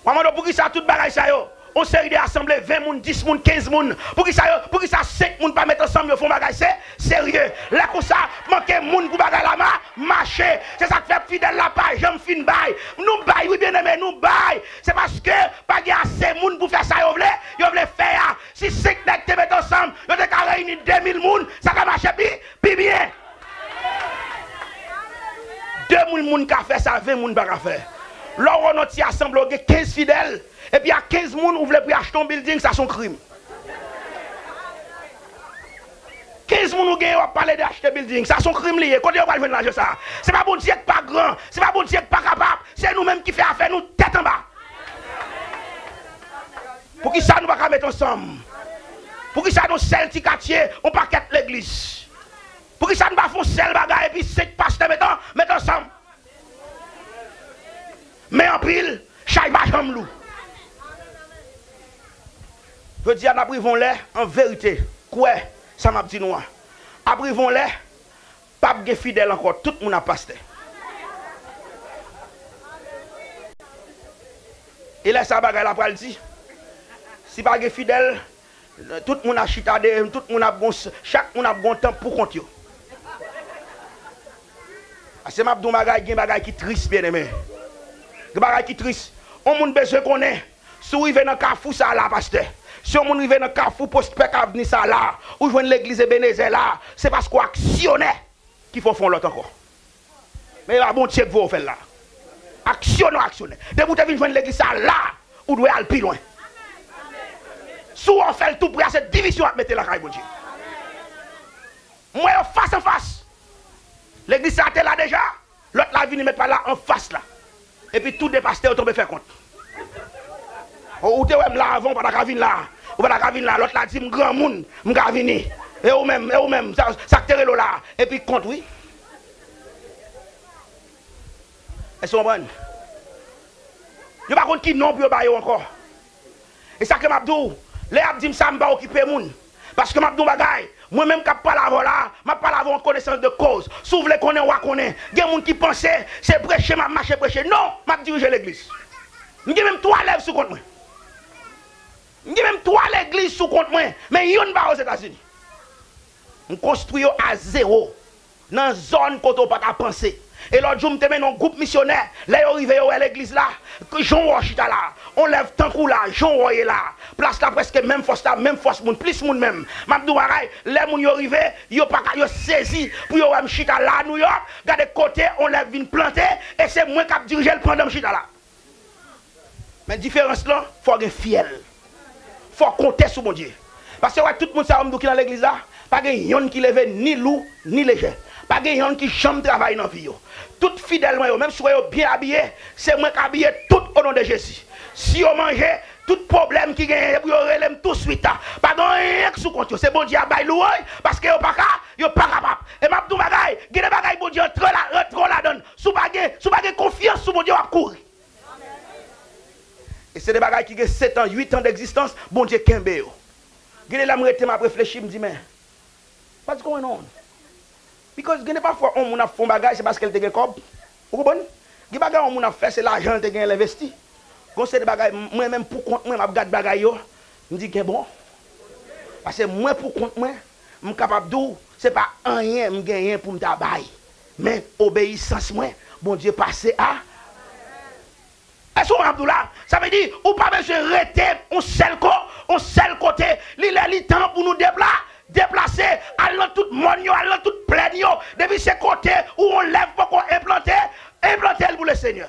W a mande w poukisa tout bagay sa yo? Yon seri de asanble, ven moun, dis moun, kenz moun. Poukisa yo, poukisa senk moun pa met ansanm yo fè yon bagay se, serye? Lè konsa, manke moun pou bagay la ma-, mache. Se sa k fè fidèl la pa janm fin bay. Nou bay, wi, byeneme, nou bay. Se paske pa gen ase moun pou fè sa yo vle, yo vle fè a. Si senk nèg te met ansanm, yo te ka reyini de mil moun, sa ka mache pi, pi byen. De mil moun ka fè sa, ven moun pa ka fè. Lè w wè nan ti asanble w gen kenz fidèl, epi a kenz moun ou vle pou y achte yon bilding, sa se yon krim. Kenz moun ou genyen, w ap pale de achte building. Sa se yon krim li ye. Kote yo pral jwenn lajan sa a? Se pa Bondye k pa gran, se pa Bondye k pa kapab, se nou menm ki fè afè nou tèt anba. Poukisa nou pa ka met ansanm? Poukisa nan sèl ti katye, yon pakèt legliz? Poukisa nou pa fè yon sèl bagay epi senk pastè met an, met ansanm? Men anpil, chay pa janm lou. Jodi a, n ap rive yon lè, an verite, kwè sa m ap di nou an. Ap rive yon lè, p ap gen fidèl ankò, tout moun ap pastè. E lè sa bagay la pral di, si pa gen fidèl, tout moun ap chita de, tout moun ap gon, chak moun ap gon tanp pou kont yo. Paske m ap di yon bagay, gen bagay ki tris, byeneme. Gen bagay ki tris. Yon moun bezwen konnen, si w rive nan kafou sa la, pastè, si yon moun rive nan kafou Pwospèk Avni sa la, ou jwenn legliz Ebenezè la, se paske w aksyonè ki fè w fè yon lòt ankò. Men e pa Bondye k voye w fè l la. Aksyonè w aksyonè. Depi w te vin jwenn legliz sa la, ou dwe al pi lwen. Si w wè w fè l tou pre a, se divizyon w ap mete lakay Bondye. M wè yo fas an fas. Legliz sa te la deja, lòt la vini met pa l la an fas la. Epi tou de pastè yo tonbe fè kont. O, ou te wè m la avan, ou pa ta ka vin la. Ou pa ta ka vin la. Lòt la di m granmoun, m ka vini. E ou menm, e ou menm, sa, sa k te rele w la? Epi kont wi. Èske w konprann? Yo pa konn ki non pou yo ba yo ankò. E sa ke m ap di w, lè y ap di m sa, m pa okipe moun. Paske m ap di w yon bagay, mwen menm k ap pale avè w la, m ap pale avè w an konesans de koz. Si w vle konnen, w a konnen. Gen moun ki panse se preche m ap mache preche. Non, m ap dirije legliz. M gen menm twa lèv sou kont mwen. M gen menm twa legliz sou kont mwen, men youn pa Ozetazini. M konstwi yo a zewo. Nan zòn kote w pa ta panse. E lòt jou, m te mennen yon gwoup misyonè. Lè yo rive, yo wè legliz la, jan w wè w chita la, yon lèv tankou w la, jan w wè w ye la. Plas la prèske menm fòs la, menm fòs moun, plis moun menm. M ap di w bagay, lè moun yo rive, yo pa ka, yo sezi pou yo wè m chita la, Nouyòk, gade kote yon lèv vin plante, e se mwen k ap dirije l pandan m chita la. Men diferans lan, fò gen fyèl. Fò konte sou Bondye. Paske wè tout moun sa yo m di w ki nan legliz la, pa gen yonn ki leve ni lou, ni lejè. Pa gen yonn ki janm travay nan vi yo. Tout fidèl mwen yo, menm si w wè yo byen abiye, se mwen k abiye tout o non de Jezi. Si yo manje, tout pwoblèm ki genyen, se pou yo rele m touswit. Pa gen anyen k sou kont yo. Se Bondye a bay lwanj, paske yo pa ka, yo pa kapab. E m ap di w bagay, gen de bagay Bondye antre la, rantre w ladan l. Si w pa gen, si w pa gen konfyans sou Bondye, w ap kouri. E se de bagay ki gen sèt an, uit an degzistans, Bondye kenbe yo. Gen de lè m rete, m ap reflechi, m di, men, what's going on? Because gen de pafwa, yon moun ap fè yon bagay, se paske l te gen kòb. Ou konprann? Gen bagay yon moun ap fè, se lajan l te genyen, l envesti. Gon seri de bagay, m-, mwen menm pou kont mwen, m ap gad bagay yo, m di, gen bon. Paske mwen pou kont mwen, m kapab di w, se pa anyen m genyen pou m ta bay. Men, obeyisans mwen, Bondye pase a Èske w konprann Abdoula? Sa vle di, ou pa bezwen rete yon sèl ko, yon sèl kote. Li lè, li tan pou nou depla-, deplase, al nan tout mòn yo, al nan tout plèn yo. Depi se kote ou yon lèv poko enplante, enplante l pou Lesenyè.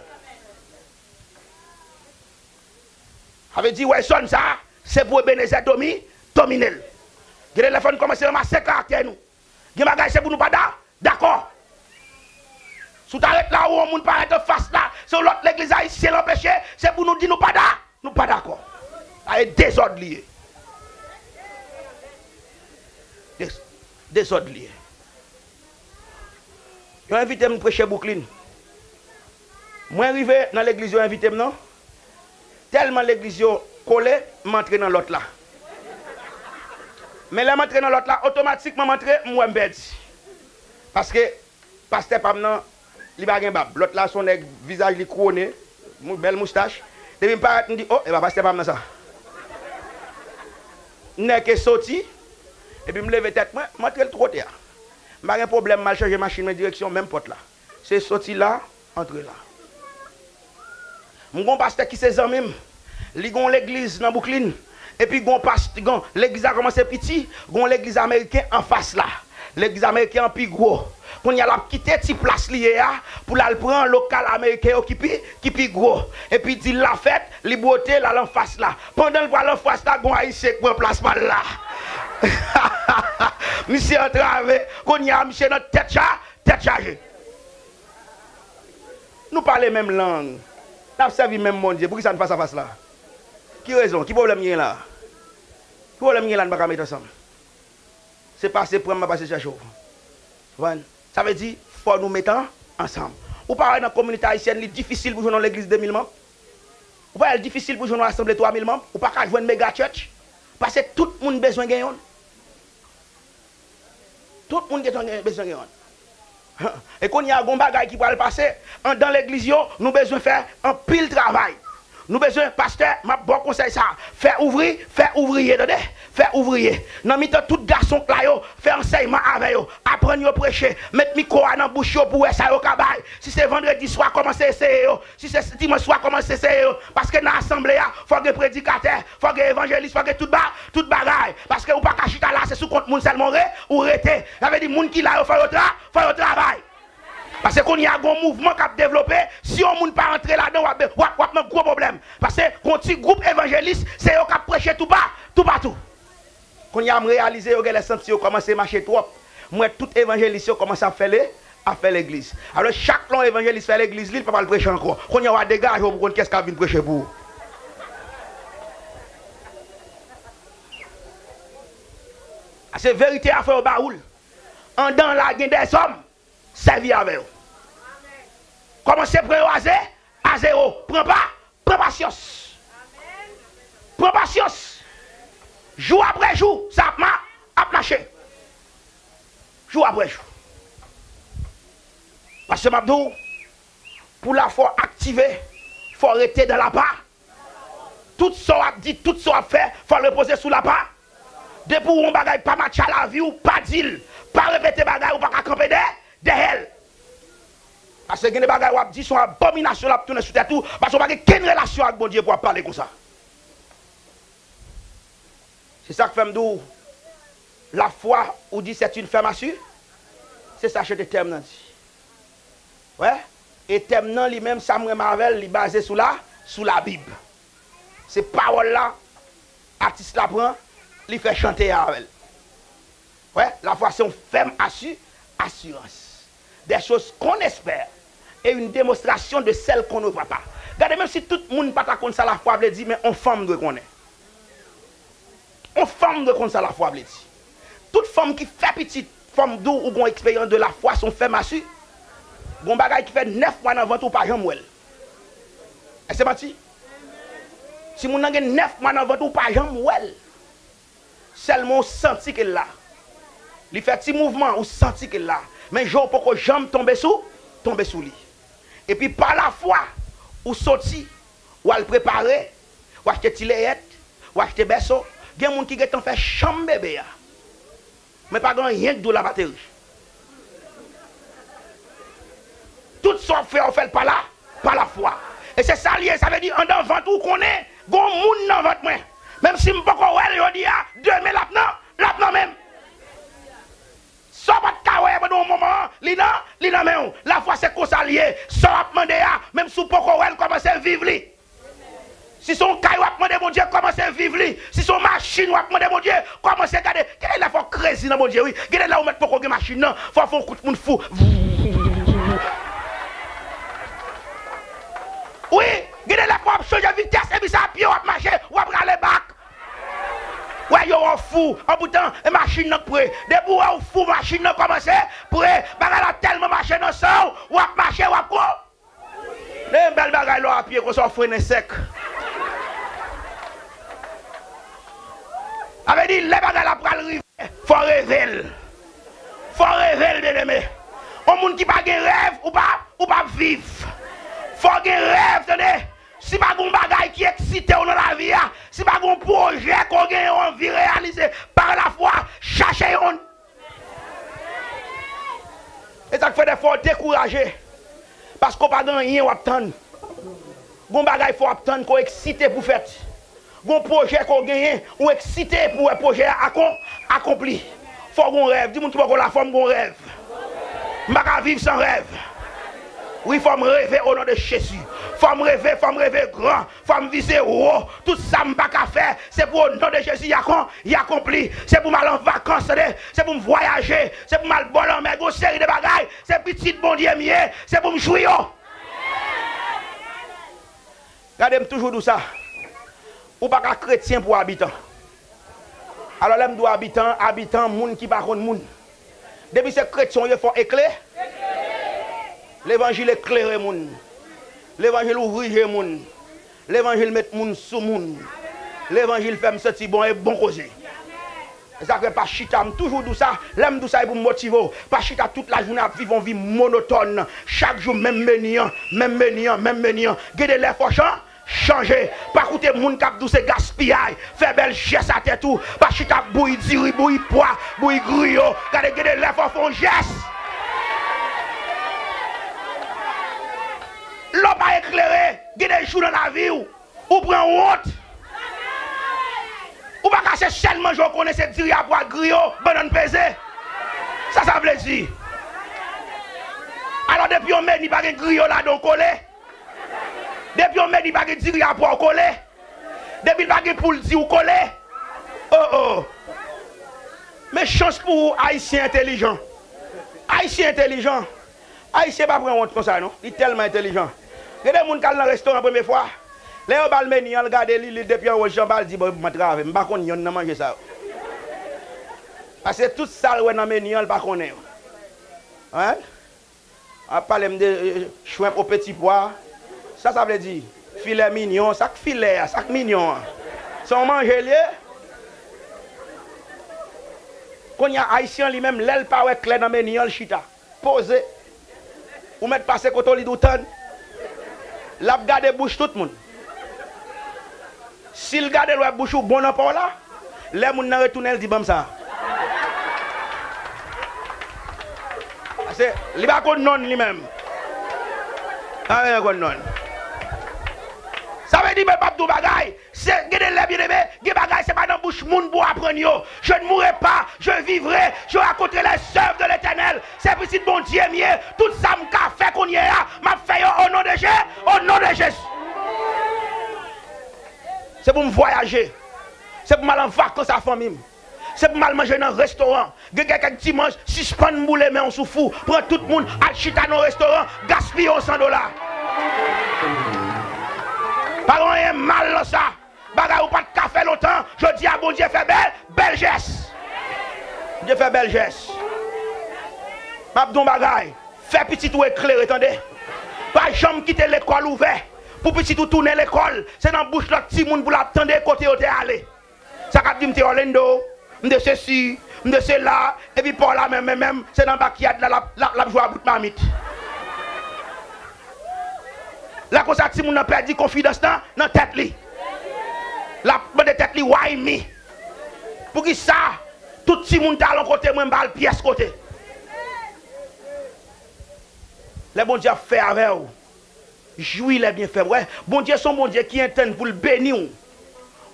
Sa vle di, wè zòn sa a, se pou Ebenezè domi-, domine l. Gen de lè fò n kòmanse ranmase karaktè nou. Gen bagay se pou nou pa da-, dakò. Si w ta ret la ou yon moun parèt anfas la, se yon lòt legliz ayisyen l anpeche, se pou nou di nou pa da-, nou pa dakò. Sa e dezòd li ye. Dez-, dezòd li ye. Yo envite m preche Brooklyn. Mwen rive nan legliz yo envite m nan. Tèlman legliz yo kole, m antre nan lòt la. Men lè m antre nan lòt la, otomatikman m antre, m wè m pèdi. Paske pastè pa m nan, li pa gen bab. Lòt la se yon nèg, vizaj li kouwone, mou-, bèl moustach. Depi m parèt, m di, o, e pa pastè pa m nan sa. M nèke soti, epi m leve tèt mwen, m antre l tou kote a. M pa gen pwoblèm, m al chanje machin mwen direksyon menm pòt la. Se soti la, antre la. M gon pastè ki se zanmi m. Li gon legliz nan Brooklyn. Epi gon past-, gon, legliz la kòmanse piti, gon legliz ameriken anfas la. Legliz ameriken an pi gwo. Kounye a l ap kite ti plas li ye a pou l al pran lokal ameriken yo ki pi, ki pi gwo. Epi dil la fèt, li bwote, l al anfas la. Pandan l pral anfas la, gon ayisyen k pran plas pa l la. Misye antrave, kounye a misye nan tèt cha, tèt chaje. Nou pale menm lang. N ap sèvi menm Bondye. Poukisa n fasafas la? Ki rezon? Ki pwoblèm gen la? Ki pwoblèm gen la n pa ka met ansanm? Se pase pran m, m a pase chèche w. Konprann? Sa vle di, fò nou met an, ansanm. Ou pa wè nan kominote ayisyèn, li difisil pou jwenn yon legliz de mil manm? Ou pa wè l difisil pou jwenn yon asanble twa mil manm? Ou pa ka jwenn mega church? Paske tout moun bezwen gen yonn. Tout moun gen, bezwen gen yonn. E kounye a, gon bagay ki pral pase. Anndan legliz yo, nou bezwen fè anpil travay. Nou bezwen, pastè, m ap ba w konsèy sa. Fè ouvri, fè ouvriye, tande? Fè ouvriye. Nan mitan tout gason k la yo, fè ansèyman avè yo. Aprann yo preche. Met mikwo a nan bouch yo pou wè sa yo ka bay. Si se vandredi swa, kòmanse eseye yo. Si se dimanch swa, kòmanse eseye yo. Paske nan asanble a, fò gen predikatè, fò gen evanjelis, fò gen tout ba, tout bagay. Paske ou pa ka chita la, se sou kont moun sèlman ou re-, ou rete. Sa vle di moun ki la yo, fò yo tra-, fò yo travay. Paske kounye a, gon mouvman k ap devlope, si yon moun pa antre ladan, w ap, w ap, w ap nan gwo pwoblèm. Paske gon ti gwoup evanjelis, se yo k ap preche toupa-, toupatou. Kounye a, m reyalize yo genlè santi yo kòmanse mache twòp. M wè tout evanjelis yo kòmanse ap fè le-, ap fè legliz. Alò, chak lè yon evanjelis fè legliz li, li pa pral preche ankò. Kounye a, w a degaje w pou konn kiyès k ap vin preche pou ou. A se verite a, fò yo ba ou l. Anndan la, gen dèzòm. Sèvi avè yo. Kòmanse pran yo a ze-, a zewo. Pran pa, pran pasyans. Pran pasyans. Jou apre jou, sa ap ma-, ap mache. Jou apre jou. Paske m ap di w, pou lafwa w aktive, fò w rete nan lapa. Tout sa w ap di, tout sa w ap fè, fò l repoze sou lapa. Depi w wè yon bagay pa match a lavi w, pa di l. Pa repete bagay ou pa ka kanpe dè-, dèyè l. Paske gen de bagay w ap di, se yon abominasyon l ap tounen sou tèt ou, paske w pa gen kenn relasyon ak Bondye pou w ap pale konsa. Se sa k fè m di w, lafwa, ou di, c'est une ferme assu-, se sa chante tèm nan di. Wè, e tèm nan li menm, sa m renmen avè l, li baze sou la, sou Labib. Se pawòl la, atis la pran, li fè chante a avè l. Wè, lafwa se yon fèm asi-, asirans. Des choses qu'on espère et une démonstration de celles qu'on ne voit pas. Gade, menm si tout moun pa ta konn sa lafwa vle di, men yon fanm dwe konnen. Yon fanm dwe konn sa lafwa vle di. Tout fanm ki fè pitit, fò m di w, ou gon eksperyans de lafwa, se yon fèm asi-, gon bagay ki fè nèf mwa nan vant ou pa janm wè l. Èske se manti? Timoun nan gen nèf mwa nan vant ou pa janm wè l. Sèlman ou santi ke l la. Li fè ti mouvman, ou santi ke l la. Men je w poko janm tonbe sou, tonbe sou li. Epi pa lafwa, ou soti, w al prepare, w achte ti leyèt, w achte bèso. Gen moun ki gentan fè chanm bebe a. Men pa gen anyen k di w l ap ateri. Tout sa w ap fè a, w fè l pa la, pa lafwa. E se sa l ye, sa vle di anndan vant ou konnen, gon moun nan vant mwen. Menm si m poko wè l jodi a, demen l ap nan, l ap nan men m. Sa w pa t ka wè pandan yon moman an, li nan, li nan men w. Lafwa se konsa l ye. Sa w ap mande a, menm si w poko wè l, kòmanse viv li. Si se yon kay w ap mande Bondye, kòmanse viv li. Si se yon machin w ap mande Bondye, kòmanse gade. Gen de lè fò w krezi nan Bondye, wi. Gen de lè ou mèt poko gen machin nan, fò w fè yon kout moun fou. Wi, gen de lè fò w ap chanje vitès, epi se a pye w ap mache, w ap rale bak. Wè, yo wè w fou. An poutan, e machin nan k pre. Depi w wè w fou, machin nan kòmanse pre. Bagay la tèlman mache nan san w, w ap mache, w ap kou. Men bèl bagay lè w a pye konsa w frennen sèk. Sa vle di, lè bagay la pral rive, fò w reve l. Fò w reve l, byeneme. Yon moun ki pa gen rèv, ou pa, ou p ap viv. Fò w gen rèv, tande. Si pa gen yon bagay ki eksite w nan lavi a, si pa gen yon pwojè ke w genyen w anvi reyalize, pa lafwa, chache youn. E sa k fè dèfwa w dekouraje, paske w pa gen anyen w ap tann. Gon bagay fò w ap tann, ke w eksite pou fèt. Gon pwojè ke w genyen, ou eksite pou wè pwojè a akon-, akonpli. Fò w gon rèv. Di moun ki bò w la, fò m gon rèv. M pa ka viv san rèv. Wi, fò m reve o non de Jezi. Fò m reve, fò m reve gran, fò m vize wo. Tout sa m pa ka fè, se pou o non de Jezi y akon-, y akonpli. Se pou m al an vakans, tande. Se pou m vwayaje. Se pou m al bò lanmè. Gon seri de bagay, se pitit Bondye m ye. Se pou m jwi yo. Gade, m toujou di w sa. Ou pa ka kretyen pou abitan. Alò, lè m di w abitan, abitan, moun ki pa konn moun. Depi se kretyen w ye, fò w ekle-, Levanjil eklere moun. Levanjil ouvri je moun. Levanjil met moun sou moun. Levanjil fè m santi bon e bon koze. Se sa k fè pa chita, m toujou di w sa, lè m di w sa, e pou m motive w. Pa chita tout lajounen ap viv yon vi monotòn. Chak jou, menm meni an, menm meni an, menm meni an. Gen de lè, fò w chan-, chanje. Pa koute moun k ap di w se gaspiyay. Fè bèl jès a tèt ou. Pa chita ap bouyi diri, bouyi pwa, bouyi griyo. Gade, gen de lè fò w fè yon jès. Lè w pa eklere, gen de jou nan lavi w, ou pran wont. Ou pa ka se sèl manje w konnen se diri a pwa griyo, bannann peze. Sa sa vle di? Alò, depi yon meni pa gen griyo ladan, w kole. Depi yon meni pa gen diri a pwa, w kole. Depi l pa gen poul di, w kole. Oh, oh. Men chans pou ou, Ayisyen entèlijan. Ayisyen entèlijan. Ayisyen pa pran wont konsa, non. Li tèlman entèlijan. Gen de moun k al nan restoran premye fwa. Lè yo ba l meni an, l gade li, li depi anwo jijanba, l di, "Bon, mwen trave, m pa konn yonn nan manje sa yo." Paske tout sa l wè nan meni an, l pa konnen yo. Hein? Ap pale m de, eh, shrimp au petit pois. Sa sa vle di? Filè minyon. Sa k filè a? Sa k minyon an? Se yon manje l ye? Kounye a, Ayisyen an li menm, lè l pa wè klè nan meni an, l chita. Poze. Ou mèt pase kote w, li di w tann. L ap gade bouch tout moun. Si l gade l wè bouch ou bon nan pa w la, lè moun nan retounen, l di, "Ban m sa." Paske li pa konn nonn li menm. Pa konn nonn. Sa vle di, men m ap di w bagay, se, gen de lè, byeneme, gen bagay, se pa nan bouch moun pou w aprann yo. Je ne mourrai pas, je vivrai, je raconterai les œuvres de l'Éternel. Se pitit Bondye m ye. Tout sa m ka fè kounye a, m ap fè yo o non de Je-, o non de Jezi. Se pou m vwayaje. Se pou m al an vakans a fanmi m. Se pou m al manje nan restoran. Gen kèk dimanch, sispann boule men w sou fou. Pran tout moun, al chita nan yon restoran, gaspiye yon san dola. Pa gen anyen mal nan sa. Bagay ou pa t ka fè lontan, jodi a Bondye fè bèl, bèl jès. Bondye fè bèl jès. M ap di w yon bagay, fè pitit ou eklere, tande. Pa janm kite lekòl ouvè pou pitit ou tounen lekòl, se nan bouch lòt timoun pou l ap tande kote yo te ale. Sa k ap di m te Orlando, m te sesi, m te sela, epi pa w la menm, menm, menm, se nan bakyad la, l ap, l ap, l ap jwe a bout mamit. Lè konsa, timoun nan pèdi konfidans nan, nan tèt li. L ap mande tèt li, "Why me? Poukisa tout timoun t al yon kote, mwen m pa al pyès kote?" Lè Bondye ap fè avè w, jwi lè byenfè. Wè, Bondye se yon Bondye ki entann pou l beni w,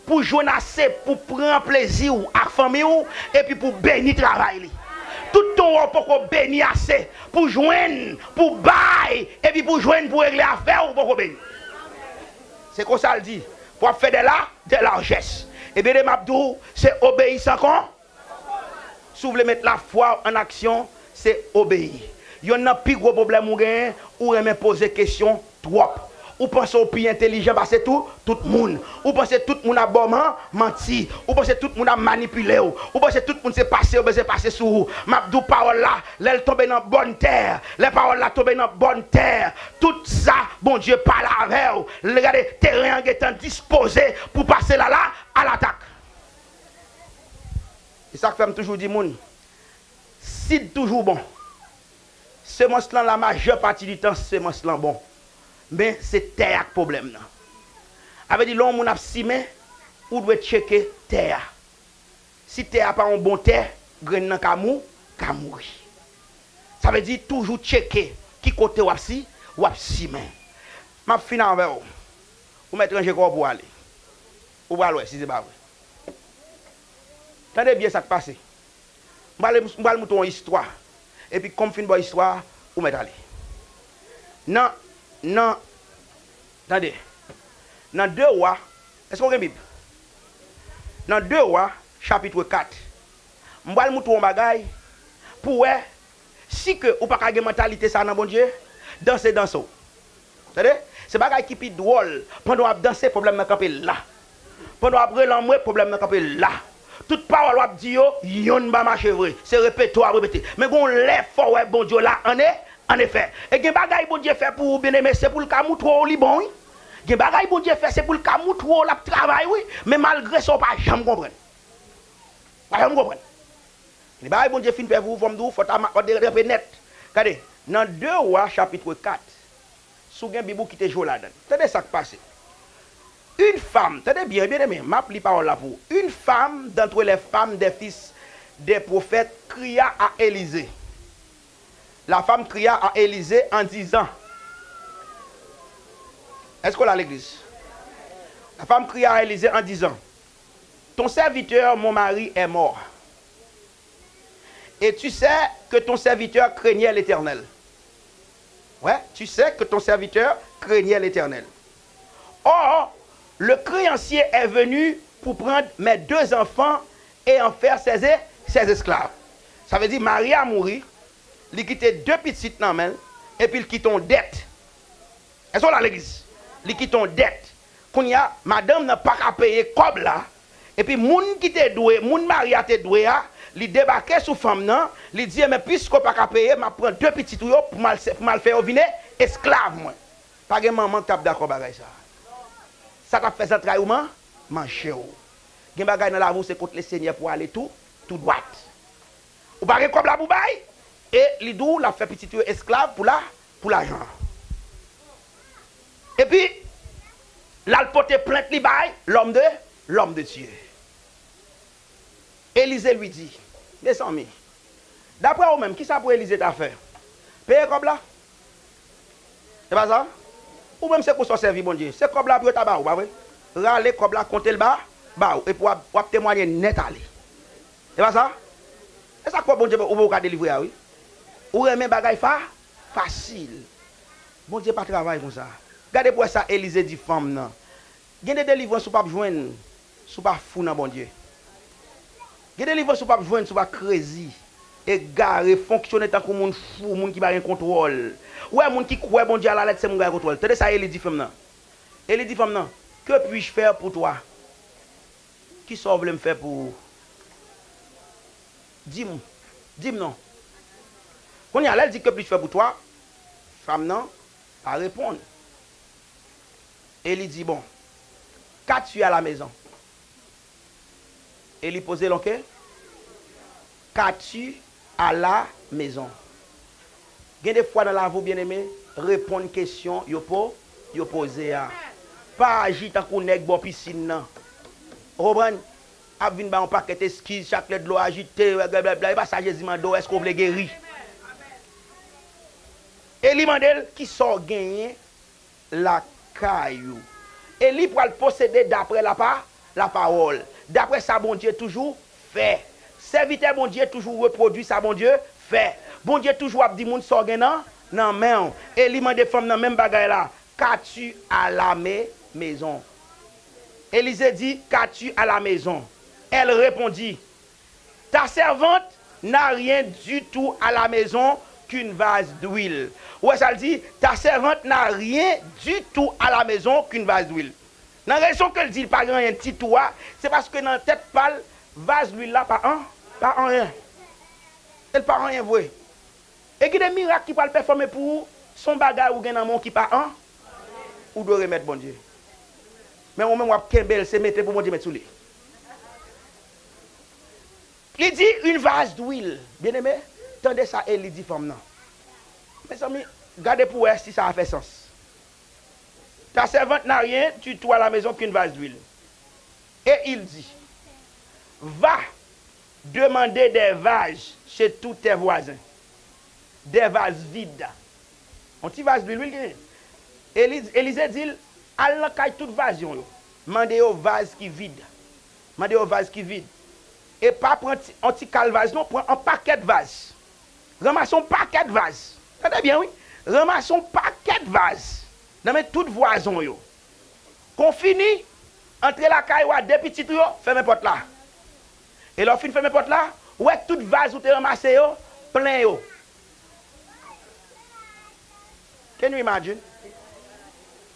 pou w jwenn ase pou pran plezi w ak fanmi w, epi pou w beni travay li. Tout tan w wè w poko beni ase pou w jwenn, pou w bay, epi pou w jwenn pou w regle afè w, ou poko beni. Se konsa l di, pou w ap fè de la, de lajès. Ebyen, de m ap di w, se obeyi san kon-, Si w vle met lafwa w an aksyon, se obeyi. Yonn nan pi gwo pwoblèm ou genyen, ou renmen poze kesyon twòp. Ou panse w pi entèlijan pase tou, tout moun. Ou panse tout moun ap ba w man-, manti. Ou panse tout moun ap manipile w. Ou panse tout moun se pase yo bezwen pase sou ou. M ap di w pawòl la, lè l tonbe nan bòn tè, lè pawòl la tonbe nan bòn tè, tout sa, Bondye pale avè w. L gade teren an gentan dispoze pou pase la la, alatak. E sa k fè m toujou di moun, sid toujou bon. Semans lan, la majè pati di tan, semans lan bon. Men se tè a k pwoblèm nan. A vle di, lè yon moun ap simen, ou dwe tcheke tè a. Si tè a pa yon bon tè, grenn nan ka mou-, ka mouri. Sa vle di, toujou tcheke ki kote w ap si-, w ap simen. M ap fin avè w. Ou mèt ranje kò w pou w ale. Ou pral wè si se pa vre. Tande byen sa k pase. M pral, m pral montre w yon istwa. Epi, kòm m fin ba w istwa a, ou mèt ale. Nan, nan, Tande. Nan de Wa, èske w gen Bib? Nan de Wa, chapit kat, m pral moutre w yon bagay pou w wè si ke ou pa ka gen mantalite sa nan Bondye, danse, danse w. Tande? Se bagay ki pi dwòl. Pandan w ap danse, pwoblèm nan kanpe la. Pandan w ap rele anmwe, pwoblèm nan kanpe la. Tout pawòl w ap di yo, yonn pa mache vre. Se repete w ap repete. Men gon lè fò w wè Bondye la, ann e, ann efè. E gen bagay Bondye fè pou ou, byeneme, se pou l ka moutre w li bon, wi. Gen bagay Bondye fè, se pou l ka moutre w l ap travay, wi. Men malgre sa, w pa janm konprann. Pa janm konprann. Li bagay Bondye fin fè pou ou, fò m di w, fò w ta ma-, fò w te tranpe nèt. Gade, nan de Wa, chapit kat, si w gen Bib ou, kite je w ladan l. Tande sa k pase. Une femme, tande byen, byeneme, m ap li pawòl la pou ou. Une femme d'entre les femmes des fils des prophètes cria à Élisée. La femme cria à Élisée en disant, est-ce qu'on l'a à l'église? La femme cria à Élisée en disant, ton serviteur, mon mari, est mort. Et tu sais que ton serviteur craignait l'Éternel. Ouais, tu sais que ton serviteur craignait l'Éternel. Or, le créancier est venu pour prendre mes deux enfants et en faire ses, ses esclaves. Sa vle di, mari a mouri, li kite de pitit nan men l, epi l kite yon dèt. Èske w la, legliz? Li kite yon dèt. Kounye a, madanm nan pa ka peye kòb la. Epi moun ki te dwe, moun mari a te dwe a, li debake sou fanm nan, li di, enben, piske w pa ka peye, m ap pran de pitit ou yo pou m al se-, pou m al fè yo vin esklav mwen. Pa gen manman k t ap dakò bagay sa. Sa t ap fè zantray ou man-, manje w. Gen bagay nan lavi w se kot Lesenyè pou w ale tou, tou dwat. Ou pa gen kòb la pou bay, e li di w l ap fè pitit yo esklav pou la, pou lajan an. Epi, l al pote plent li bay l'homme de, l'homme de Dieu. Élisée lui dit, mezanmi, daprè ou menm, kisa pou Élisée ta fè? Peye kòb la? E pa sa? Ou menm se konsa w sèvi Bondye. Se kòb la pou yo ta ba ou, pa vre? Rale kòb la, konte l ba, ba ou. Epi w ap, w ap temwaye nèt ale. E pa sa? E sa k fè Bondye ou poko ka delivre a, wi. Ou renmen bagay fa, fasil. Bondye pa travay konsa. Gade pou wè sa Elize di fanm nan. Gen de delivrans ou p ap jwenn si w pa fou nan Bondye. Gen delivrans ou p ap jwenn si w pa krezi, egare, fonksyone tankou moun fou, moun ki pa gen kontwòl. Ou wè moun ki kwè Bondye alalèt se moun ki pa gen kontwòl. Tande sa Eli di fanm nan. Eli di fanm nan, que puis-je faire pour toi? Kisa w vle m fè pou ou? Di m, di m non. Kounye a, lè l di, que puis-je faire pour toi? Fanm nan pa reponn. Eli di, bon, qu'as-tu à la maison? Eli poze l, oke? Qu'as-tu à la maison? Gen de fwa nan lavi w, byeneme, reponn kesyon yo po-, yo poze a. Pa aji tankou nèg bò pisin nan. Ou konprann? Ap vin ba yon pakèt eskiz, chak lè dlo ajite, blablabla. E pa sa Jezi mande w, èske w vle geri? Eli mande l, kisa w genyen lakay ou? Eli pral pwosede daprè lapa-, lapawòl, daprè sa Bondye toujou fè. Sèvitè Bondye toujou repwodui sa Bondye fè. Bondye toujou ap di moun sa w gen nan, nan men w. Eli mande fanm nan menm bagay la, qu'as-tu à la mai-, maison? Élisée dit, qu'as-tu à la maison? Elle répondit, ta servante n'a rien du tout à la maison qu'une vase d'huile. Ou wè sa l di? Ta servante n'a rien du tout à la maison qu'une vase d'huile. Nan rezon ke l di l pa gen anyen ditou a, se paske nan tèt pa l, vaz lwil la pa an, pa anyen. E l pa anyen vre. E gen de mirak ki pral pèfòme pou ou, se yon bagay ou gen nan men w ki pa an, ou dwe remèt Bondye. Men ou menm w ap kenbe l, se mete pou Bondye met sou li. Li di, une vase d'huile. Byeneme, tande sa Eli di fanm nan. Mezanmi, gade pou wè si sa a fè sans. Ta servante n'a rien du tout à la maison qu'une vase d'huile. Et il dit, va demander des vases chez tous tes voisins. Des vases vides. Yon ti vaz lwil, wi, l genyen. Eli-, Elize di l, al nan kay tout vazyon yo. Mande yo vaz ki vid. Mande yo vaz ki vid. E pa pran ti, yon ti kal vaz, non, pran yon pakèt vaz. Ranmase yon pakèt vaz. Tande byen, wi. Ranmase yon pakèt vaz. Nan men tout vwazen w yo. Kon fini, antre lakay ou a de pitit ou yo, fèmen pòt la. E lè w fin fèmen pòt la, ou wè tout vaz ou te ranmase yo, plen yo. Can you imagine?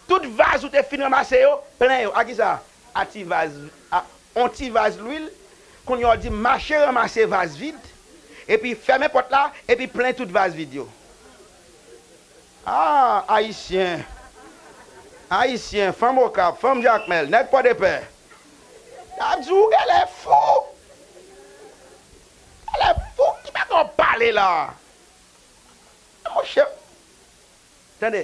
Tout vaz ou te fin ranmase yo, plen yo. A kisa? A ti vaz, a, on ti vaz lwil. Kounye a w di, mache ranmase vaz vid, epi fèmen pòt la, epi plen tout vaz vid yo. Ah, Ayisyen. Ayisyen, fanm Okap, fanm Jakmèl, nèg Pòdepè. Y ap di w genlè fou. Genlè fou, ki bagay w ap pale la? Monchè, tande,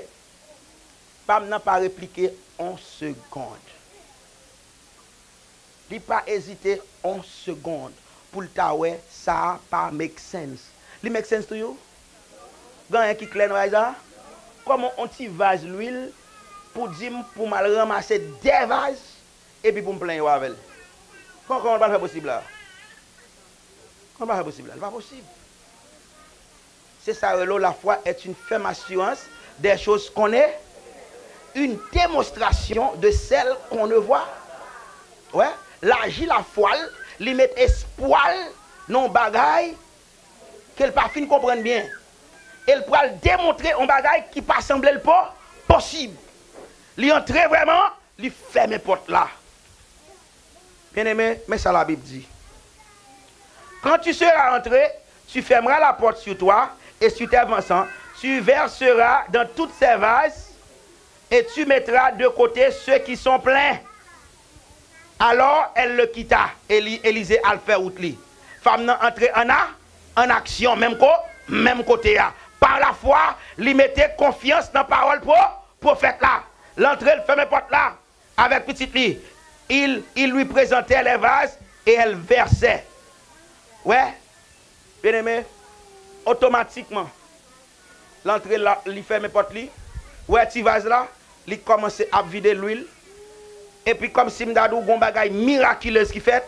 pa m nan pa replike on segond. Li pa ezite on segond pou l ta wè sa a pa make sense. Li make sense to you? Gen anyen ki klè nan bagay sa a? Kòman on ti vaz lwil pou di m pou m al ranmase de vaz epi pou m plen yo avè l? Kòman, kòman l pral fè posib la? Kòman l pral fè posib la? Li pa posib. Se sa yo rele w, la foi est une ferme assurance des choses qu'on ne, une démonstration de celles qu'on ne voit. Wè, l aji lafwa l, li met espwa l nan yon bagay ke l pa fin konprann byen. E l pral demontre yon bagay ki pa sanble l po, posib. Li antre vrèman, li fèmen pòt la. Bien-aimé, men sa Labib di. Quand tu seras entré, tu fermeras la porte sur toi et sur tes enfants, tu verseras dans toutes ces vases et tu mettras de côté ceux qui sont pleins. Alors elle le quitta, Eli-, Elize al fè wout li. Fanm nan antre ann a, ann aksyon, menm ko, menm kote a. Pa lafwa, li mete konfyans nan pawòl pwo, pwofèt la. L antre, l fèmen pòt la. Avec pitit li, il, il lui présentait les vases et elle versait. Wè, bien-aimé, otomatikman, l antre la, li fèmen pòt li, wè ti vaz la, li kòmanse ap vide lwil. Epi kòmsi m ta di w gon bagay miraculous ki fèt,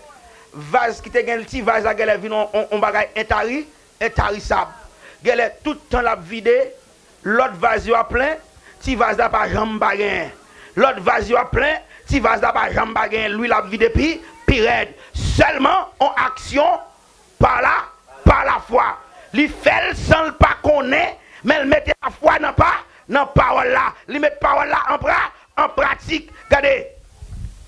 vaz ki te gen ti vaz la genlè vin on, on, on bagay entari, entarisab. Genlè tout tan l ap vide, lòt vaz yo ap plen, ti vaz la pa janm pa genyen. Lòt vaz yo ap plen, ti vaz la pa janm pa genyen. Lwil ap vide pi, pi rèd. Sèlman, on aksyon pa la, pa lafwa. Li fè l san l pa konnen, men l mete lafwa nan pa, nan pawòl la. Li met pawòl la an pra, an pratik. Gade,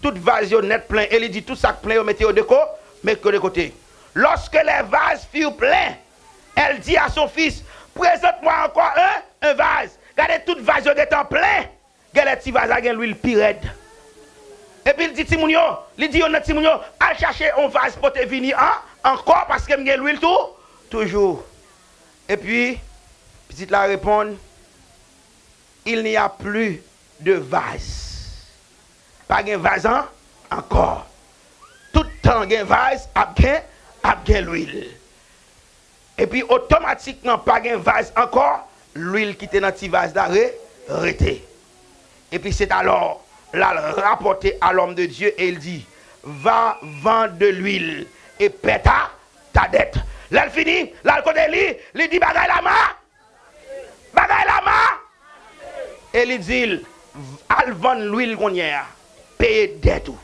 tout vaz yo nèt plen, e li di, tout sa k plen yo, mete yo de ko, mete yo de kote. Lorsque les vases furent pleins, elle dit à son fils, présente-moi encore un, un vase. Gade, tout vaz yo gentan plen. Genlè ti vaz la gen lwil pi rèd. Epi l di timoun yo, li di youn nan timoun yo, al chache yon vaz pote vini an, ankò, paske m gen lwil tou, toujou. Epi, pitit la reponn, il n'y a plus de vase. Pa gen vaz an, ankò. Tout tan gen vaz, ap gen, ap gen lwil. Epi otomatikman pa gen vaz ankò, lwil ki te nan ti vaz la re, rete. Epi c'est alors, l al rapòte à l'homme de Dieu et il dit, va vendre de l'huile et paie ta, ta dette. Lè l fini, l al kote li, li di bagay la ma, bagay la ma. E li di l, al vann lwil kounye a, peye dèt ou.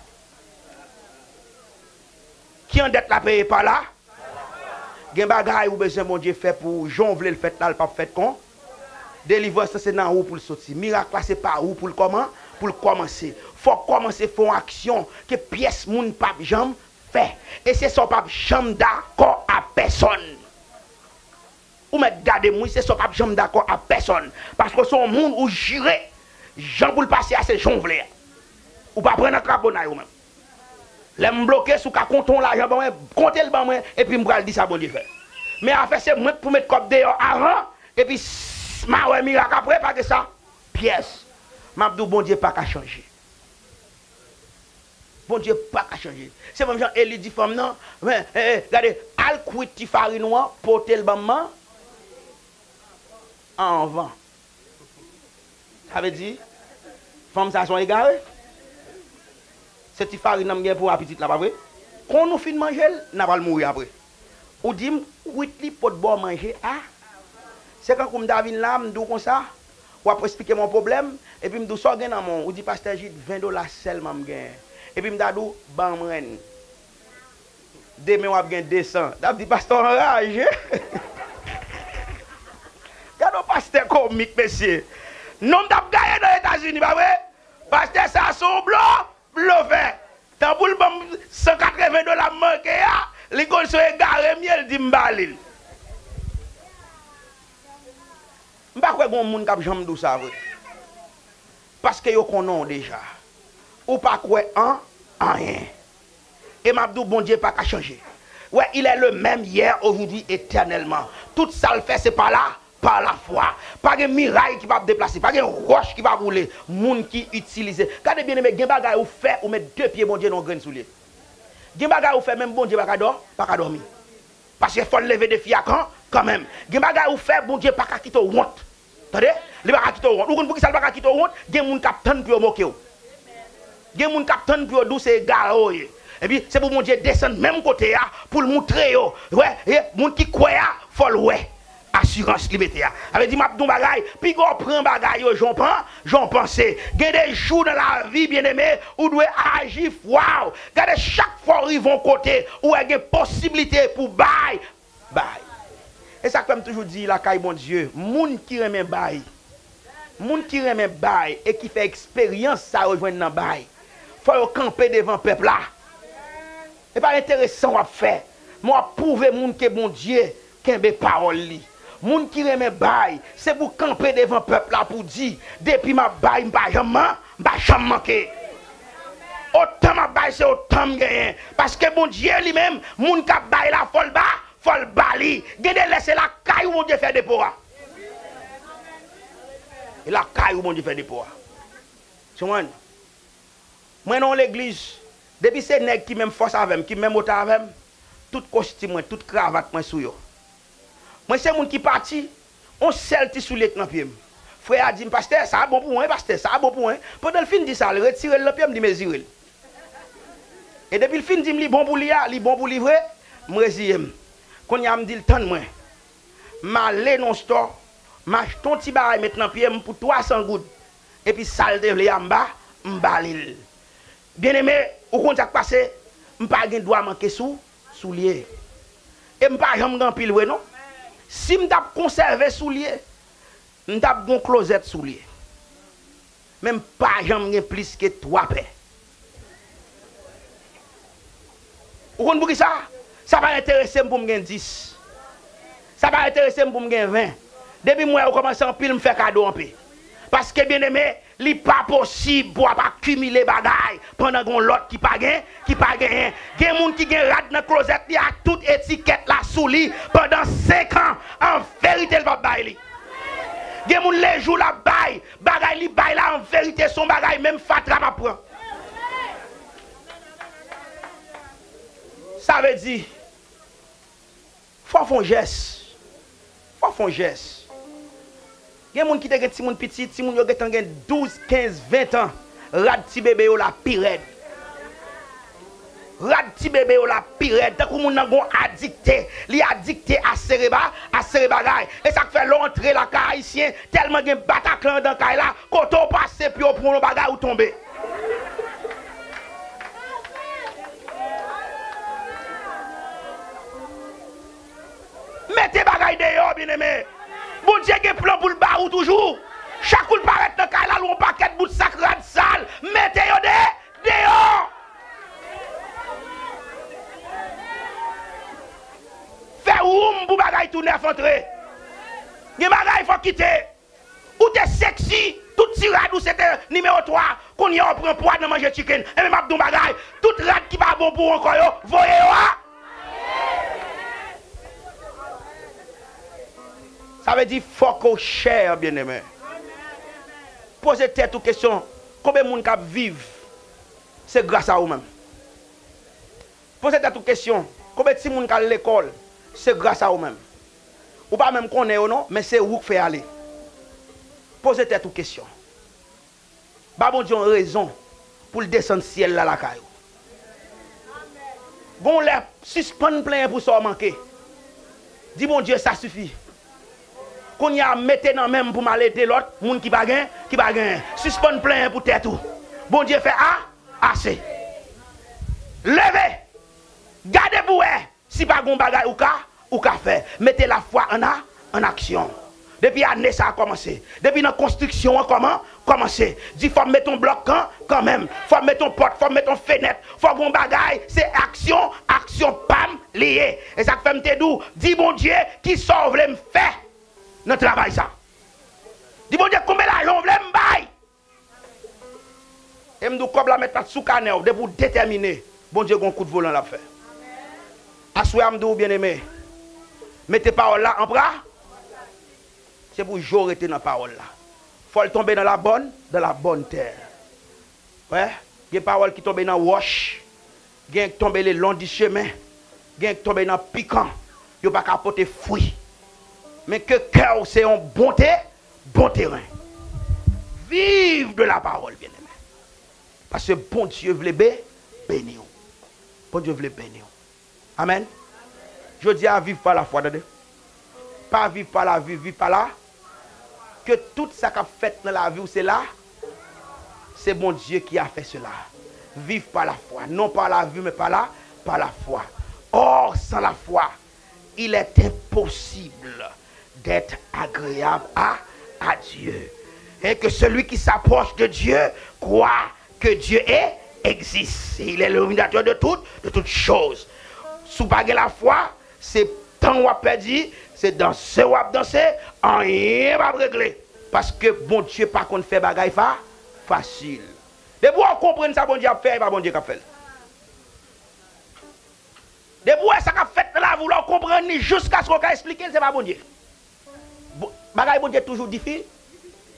Ki an dèt la peye pa la? Gen bagay ou bezwen Bondye fè pou ou, jan w vle l fèt la, l p ap fèt kon. Delivrans lan se nan ou pou l soti. Mirak la se pa ou pou l kòman, pou l kòmanse. Fò w kòmanse fè yon aksyon ke pyès moun p ap janm fè. E se sa w p ap janm dakò a pèsòn. Ou mèt gade m wi, se sa w p ap janm dakò a pèsòn. Paske w se yon moun ou jire, jan pou l pase a se jan w vle a. Ou pa pran nan krabonay ou menm. Lè m bloke, si w ka konte yon lajan ban mwen, konte l ban mwen, epi m pral di sa Bondye fè. Men afè se mwen k pou met kòb deyò avan, epi s-, m a wè mirak apre, pa gen sa. Pyès. M ap di w, Bondye pa ka chanje. Bondye pa ka chanje. Se menm jan Eli di fanm nan, men, eh, eh, gade, al kwit ti farin ou an, pote l ban m an anvan. Sa vle di, fanm sa se yon egare. Se ti farin nan m gen pou apitit la, pa vre? Kon nou fin manje l, n a pral mouri apre. Ou di m, kwit li pot ba w manje a. Se kankou m ta vin la, m di w konsa, W ap esplike m yon pwoblèm, epi m di w sa w gen nan men w. Ou di, "Pastè Gide, ven dola sèlman m genyen." Epi m ta di w, "Ban m ren." Demen w ap gen de san. N ap di, "Pastè w anraje." Gade yon pastè komik, mesye. Nonm t ap gaye nan Etazini, pa vre? Pastè sa se yon blo, blofè. Tan pou l ban m san katreven dola m manke a, li konn se egare m ye, l di m ba li l. M pa kwè gen yon moun k ap janm di w sa vre. Paske yo konnen w deja. Ou pa kwè an anyen. E m ap di w, Bondye pa ka chanje. Ouais, il est le même hier, aujourd'hui, éternellement. Tout sa l fè, se pa la, pa lafwa. Pa gen miray ki p ap deplase. Pa gen wòch ki p ap woule. Moun ki itilize. Gade, byeneme, gen bagay ou fè, ou met de pye Bondye nan yon grenn soulye. Gen bagay ou fè, menm Bondye pa ka dò, pa ka dòmi. Paske fò l leve defi a kan, kanmenm. Gen bagay ou fè, Bondye pa ka kite w wont. Tande? Li pa ka kite w wont. Ou konn poukisa l pa ka kite w wont? Gen moun k ap tann pou yo moke w. Gen moun k ap tann pou yo di w se egare w ye. Epi, se pou Bondye desann menm kote a, pou l moutre yo. Wè, e, moun ki kwè a, fò l wè asirans li mete a. Sa vle di, m ap di w bagay, piga w pran bagay yo jan w pan, jan w panse. Gen de jou nan lavi, byeneme, ou dwe aji fwa w. Gade, chak fwa w rive yon kote, ou wè gen posiblite pou bay, bay. E sa k fè m toujou di lakay Bondye, moun ki renmen bay, moun ki renmen bay e ki fè eksperyans sa yo jwenn nan bay, fò yo kanpe devan pèp la. E pa enteresan w ap fè, men w ap pwouve moun ke Bondye kenbe pawòl li. Moun ki renmen bay, se pou kanpe devan pèp la pou di, "Depi m ap bay, m pa janm man, m pa janm manke. Otan m ap bay, se otan m genyen." Paske Bondye li menm, moun k ap bay la, fò l ba, fò l ba li. Gen de lè, se lakay ou Bondye fè depo a. E lakay ou Bondye fè depo a. Sou mwen. Mwen nan yon legliz, depi se nèg ki menm fòs avè m, ki menm otè avè m, tout kostim mwen, tout kravat mwen sou yo. Mwen se moun ki pati, yon sèl ti soulye k nan pye m. Frè a di m, "Pastè, sa a bon pou mwen, pastè, sa a bon pou mwen." Pandan l fin di sa, l retire l nan pye m, li mezire l. E depi l fin di m li bon pou li a, li bon pou li vre, m reziye m. Kounye a m di l, "Tann mwen." M ale nan yon stò, m achte yon ti bagay met nan pye m pou twa san goud. Epi sa l te vle a, m ba, m ba li l. Byeneme, ou konn sa k pase? M pa gen dwa manke sou, soulye. E m pa janm gen anpil vre non. Si m t ap konsève soulye, m t ap gen yon klozèt soulye. Men m pa janm gen plis ke twa pè. Ou konn poukisa? Sa pa enterese m pou m gen dis. Sa pa enterese m pou m gen ven. Depi m wè yo kòmanse anpil, m fè kado anpil. Paske, byeneme, li pa posib pou w ap akimile bagay pandan gen yon lòt ki pa gen, ki pa genyen. Gen moun ki gen rad nan klozèt li ak tout etikèt la sou li pandan senk an. An verite, l p ap bay li. Gen moun, lejou l ap bay, bagay li bay la, an verite, se yon bagay menm fatra m ap pran. Sa vle di, fò w fè yon jès. Fò w fè yon jès. Gen moun ki te gen timoun piti, timoun yo gentan gen douz, kenz, ven tan. Rad ti bebe yo la pi rèd. Rad ti bebe yo la pi rèd. Tankou moun nan gon adikte. Li adikte a sere ba, a sere bagay. E sa k fè lè w antre lakay Ayisyen, tèlman gen Bataklè anndan kay la, kote w pase pye w pran yon bagay, ou tonbe. Mete bagay deyò, byeneme. Bondye gen plan pou l ba ou toujou. Chak ou l parèt nan kay la, l wè yon pakèt bout sak rad sal. Mete yo de, deyò. Fè woum pou bagay tou nèf antre. Gen bagay fò kite. Ou te seksi, tout ti rad ou se te nimewo twa, kounye a w pran pwa nan manje chicken. Enben, m ap di w yon bagay, tout rad ki pa bon pou ou ankò yo, voye yo a. Sa vle di fòk ou chè, byeneme. Poze tèt ou kesyon, konbyen moun k ap viv, se gras a ou menm? Poze tèt ou kesyon, konbyen timoun k al lekòl, se gras a ou menm? Ou pa menm konnen yo non, men se ou k fè ale. Poze tèt ou kesyon. Ba Bondye yon rezon pou l desann syèl la lakay ou. Gon lè, sispann plenyen pou sa w manke. Di Bondye, sa sifi. Kounye a, mete nan men m pou m al ede lòt moun ki pa gen, ki pa genyen. Sispann plenyen pou tèt ou. Bondye fè a, ase. Leve! Gade pou wè si pa gen yon bagay ou ka, ou ka fè. Mete lafwa an a, an aksyon. Depi ane sa a kòmanse, depi nan konstriksyon an kòman, kòmanse. Di, "Fò m mete yon blòk kan, kanmenm. Fò m mete yon pòt, fò m mete yon fenèt. Fò gen yon bagay." Se aksyon, aksyon pa m li ye. E sa k fè m te di w, di Bondye, "Kisa w vle m fè nan travay sa?" Di Bondye, "Konbyen lajan w vle m bay?" E m di w, kòb la mèt pa t sou kanè w. Depi w detèmine, Bondye gen yon kout volan l ap fè. Aswè a, m di w, byeneme, mete pawòl la an pra. Se pou je w rete nan pawòl la. Fò l tonbe dans la bonne, dans la bonne terre. Wè, gen pawòl ki tonbe nan wòch, gen k tonbe le long du chemin, gen k tonbe nan pikan, yo pa ka pote fwi. Men ke kè w se yon bon te, bon teren. Viv de la parole, bien-aimé. Paske Bondye vle be, beni w. Bondye vle beni w. Amèn. Jodi a, viv pa lafwa, tande. Pa viv pa lavi, viv pa la. Ke tout sa k ap fèt nan lavi w, se la, se Bondye ki a fè sela. Viv pa lafwa, non pa lavi, men pa la, pa lafwa. Or, sans la foi, il est impossible d'être agréable à, à Dieu. Et que celui qui s'approche de Dieu croit que Dieu est, existe. Il est l'illuminateur de tout, de toutes choses. Si w pa gen lafwa, se tan w ap pèdi, se danse w ap danse, anyen p ap regle. Paske Bondye pa konn fè bagay fa, fasil. Depi w konprann sa Bondye ap fè, e pa Bondye k ap fè l. Depi w wè sa k ap fèt nan lavi w la, w konprann li jiskaske w ka esplike l, se pa Bondye. Bo-, bagay Bondye toujou difi-,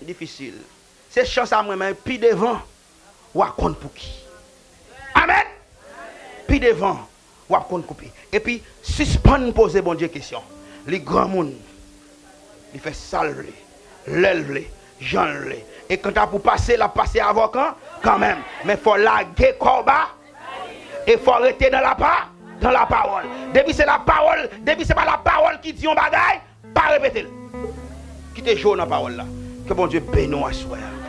difisil. Se chan sa m renmen, pi devan, w a konn pouki. Amèn! Pi devan, w ap konn pouki. Epi, sispann poze Bondye kesyon. Li granmoun. Li fè sa l vle, lè l vle, jan l vle. E kanta pou pase, l ap pase avè w kan, kanmenm. Men fò w lage kò w ba, e fò w rete nan lapa, nan lapawòl. Depi se lapawòl, depi se pa lapawòl ki di yon bagay, pa repete l. Kite je w nan pawòl la. Ke Bondye beni w aswè a.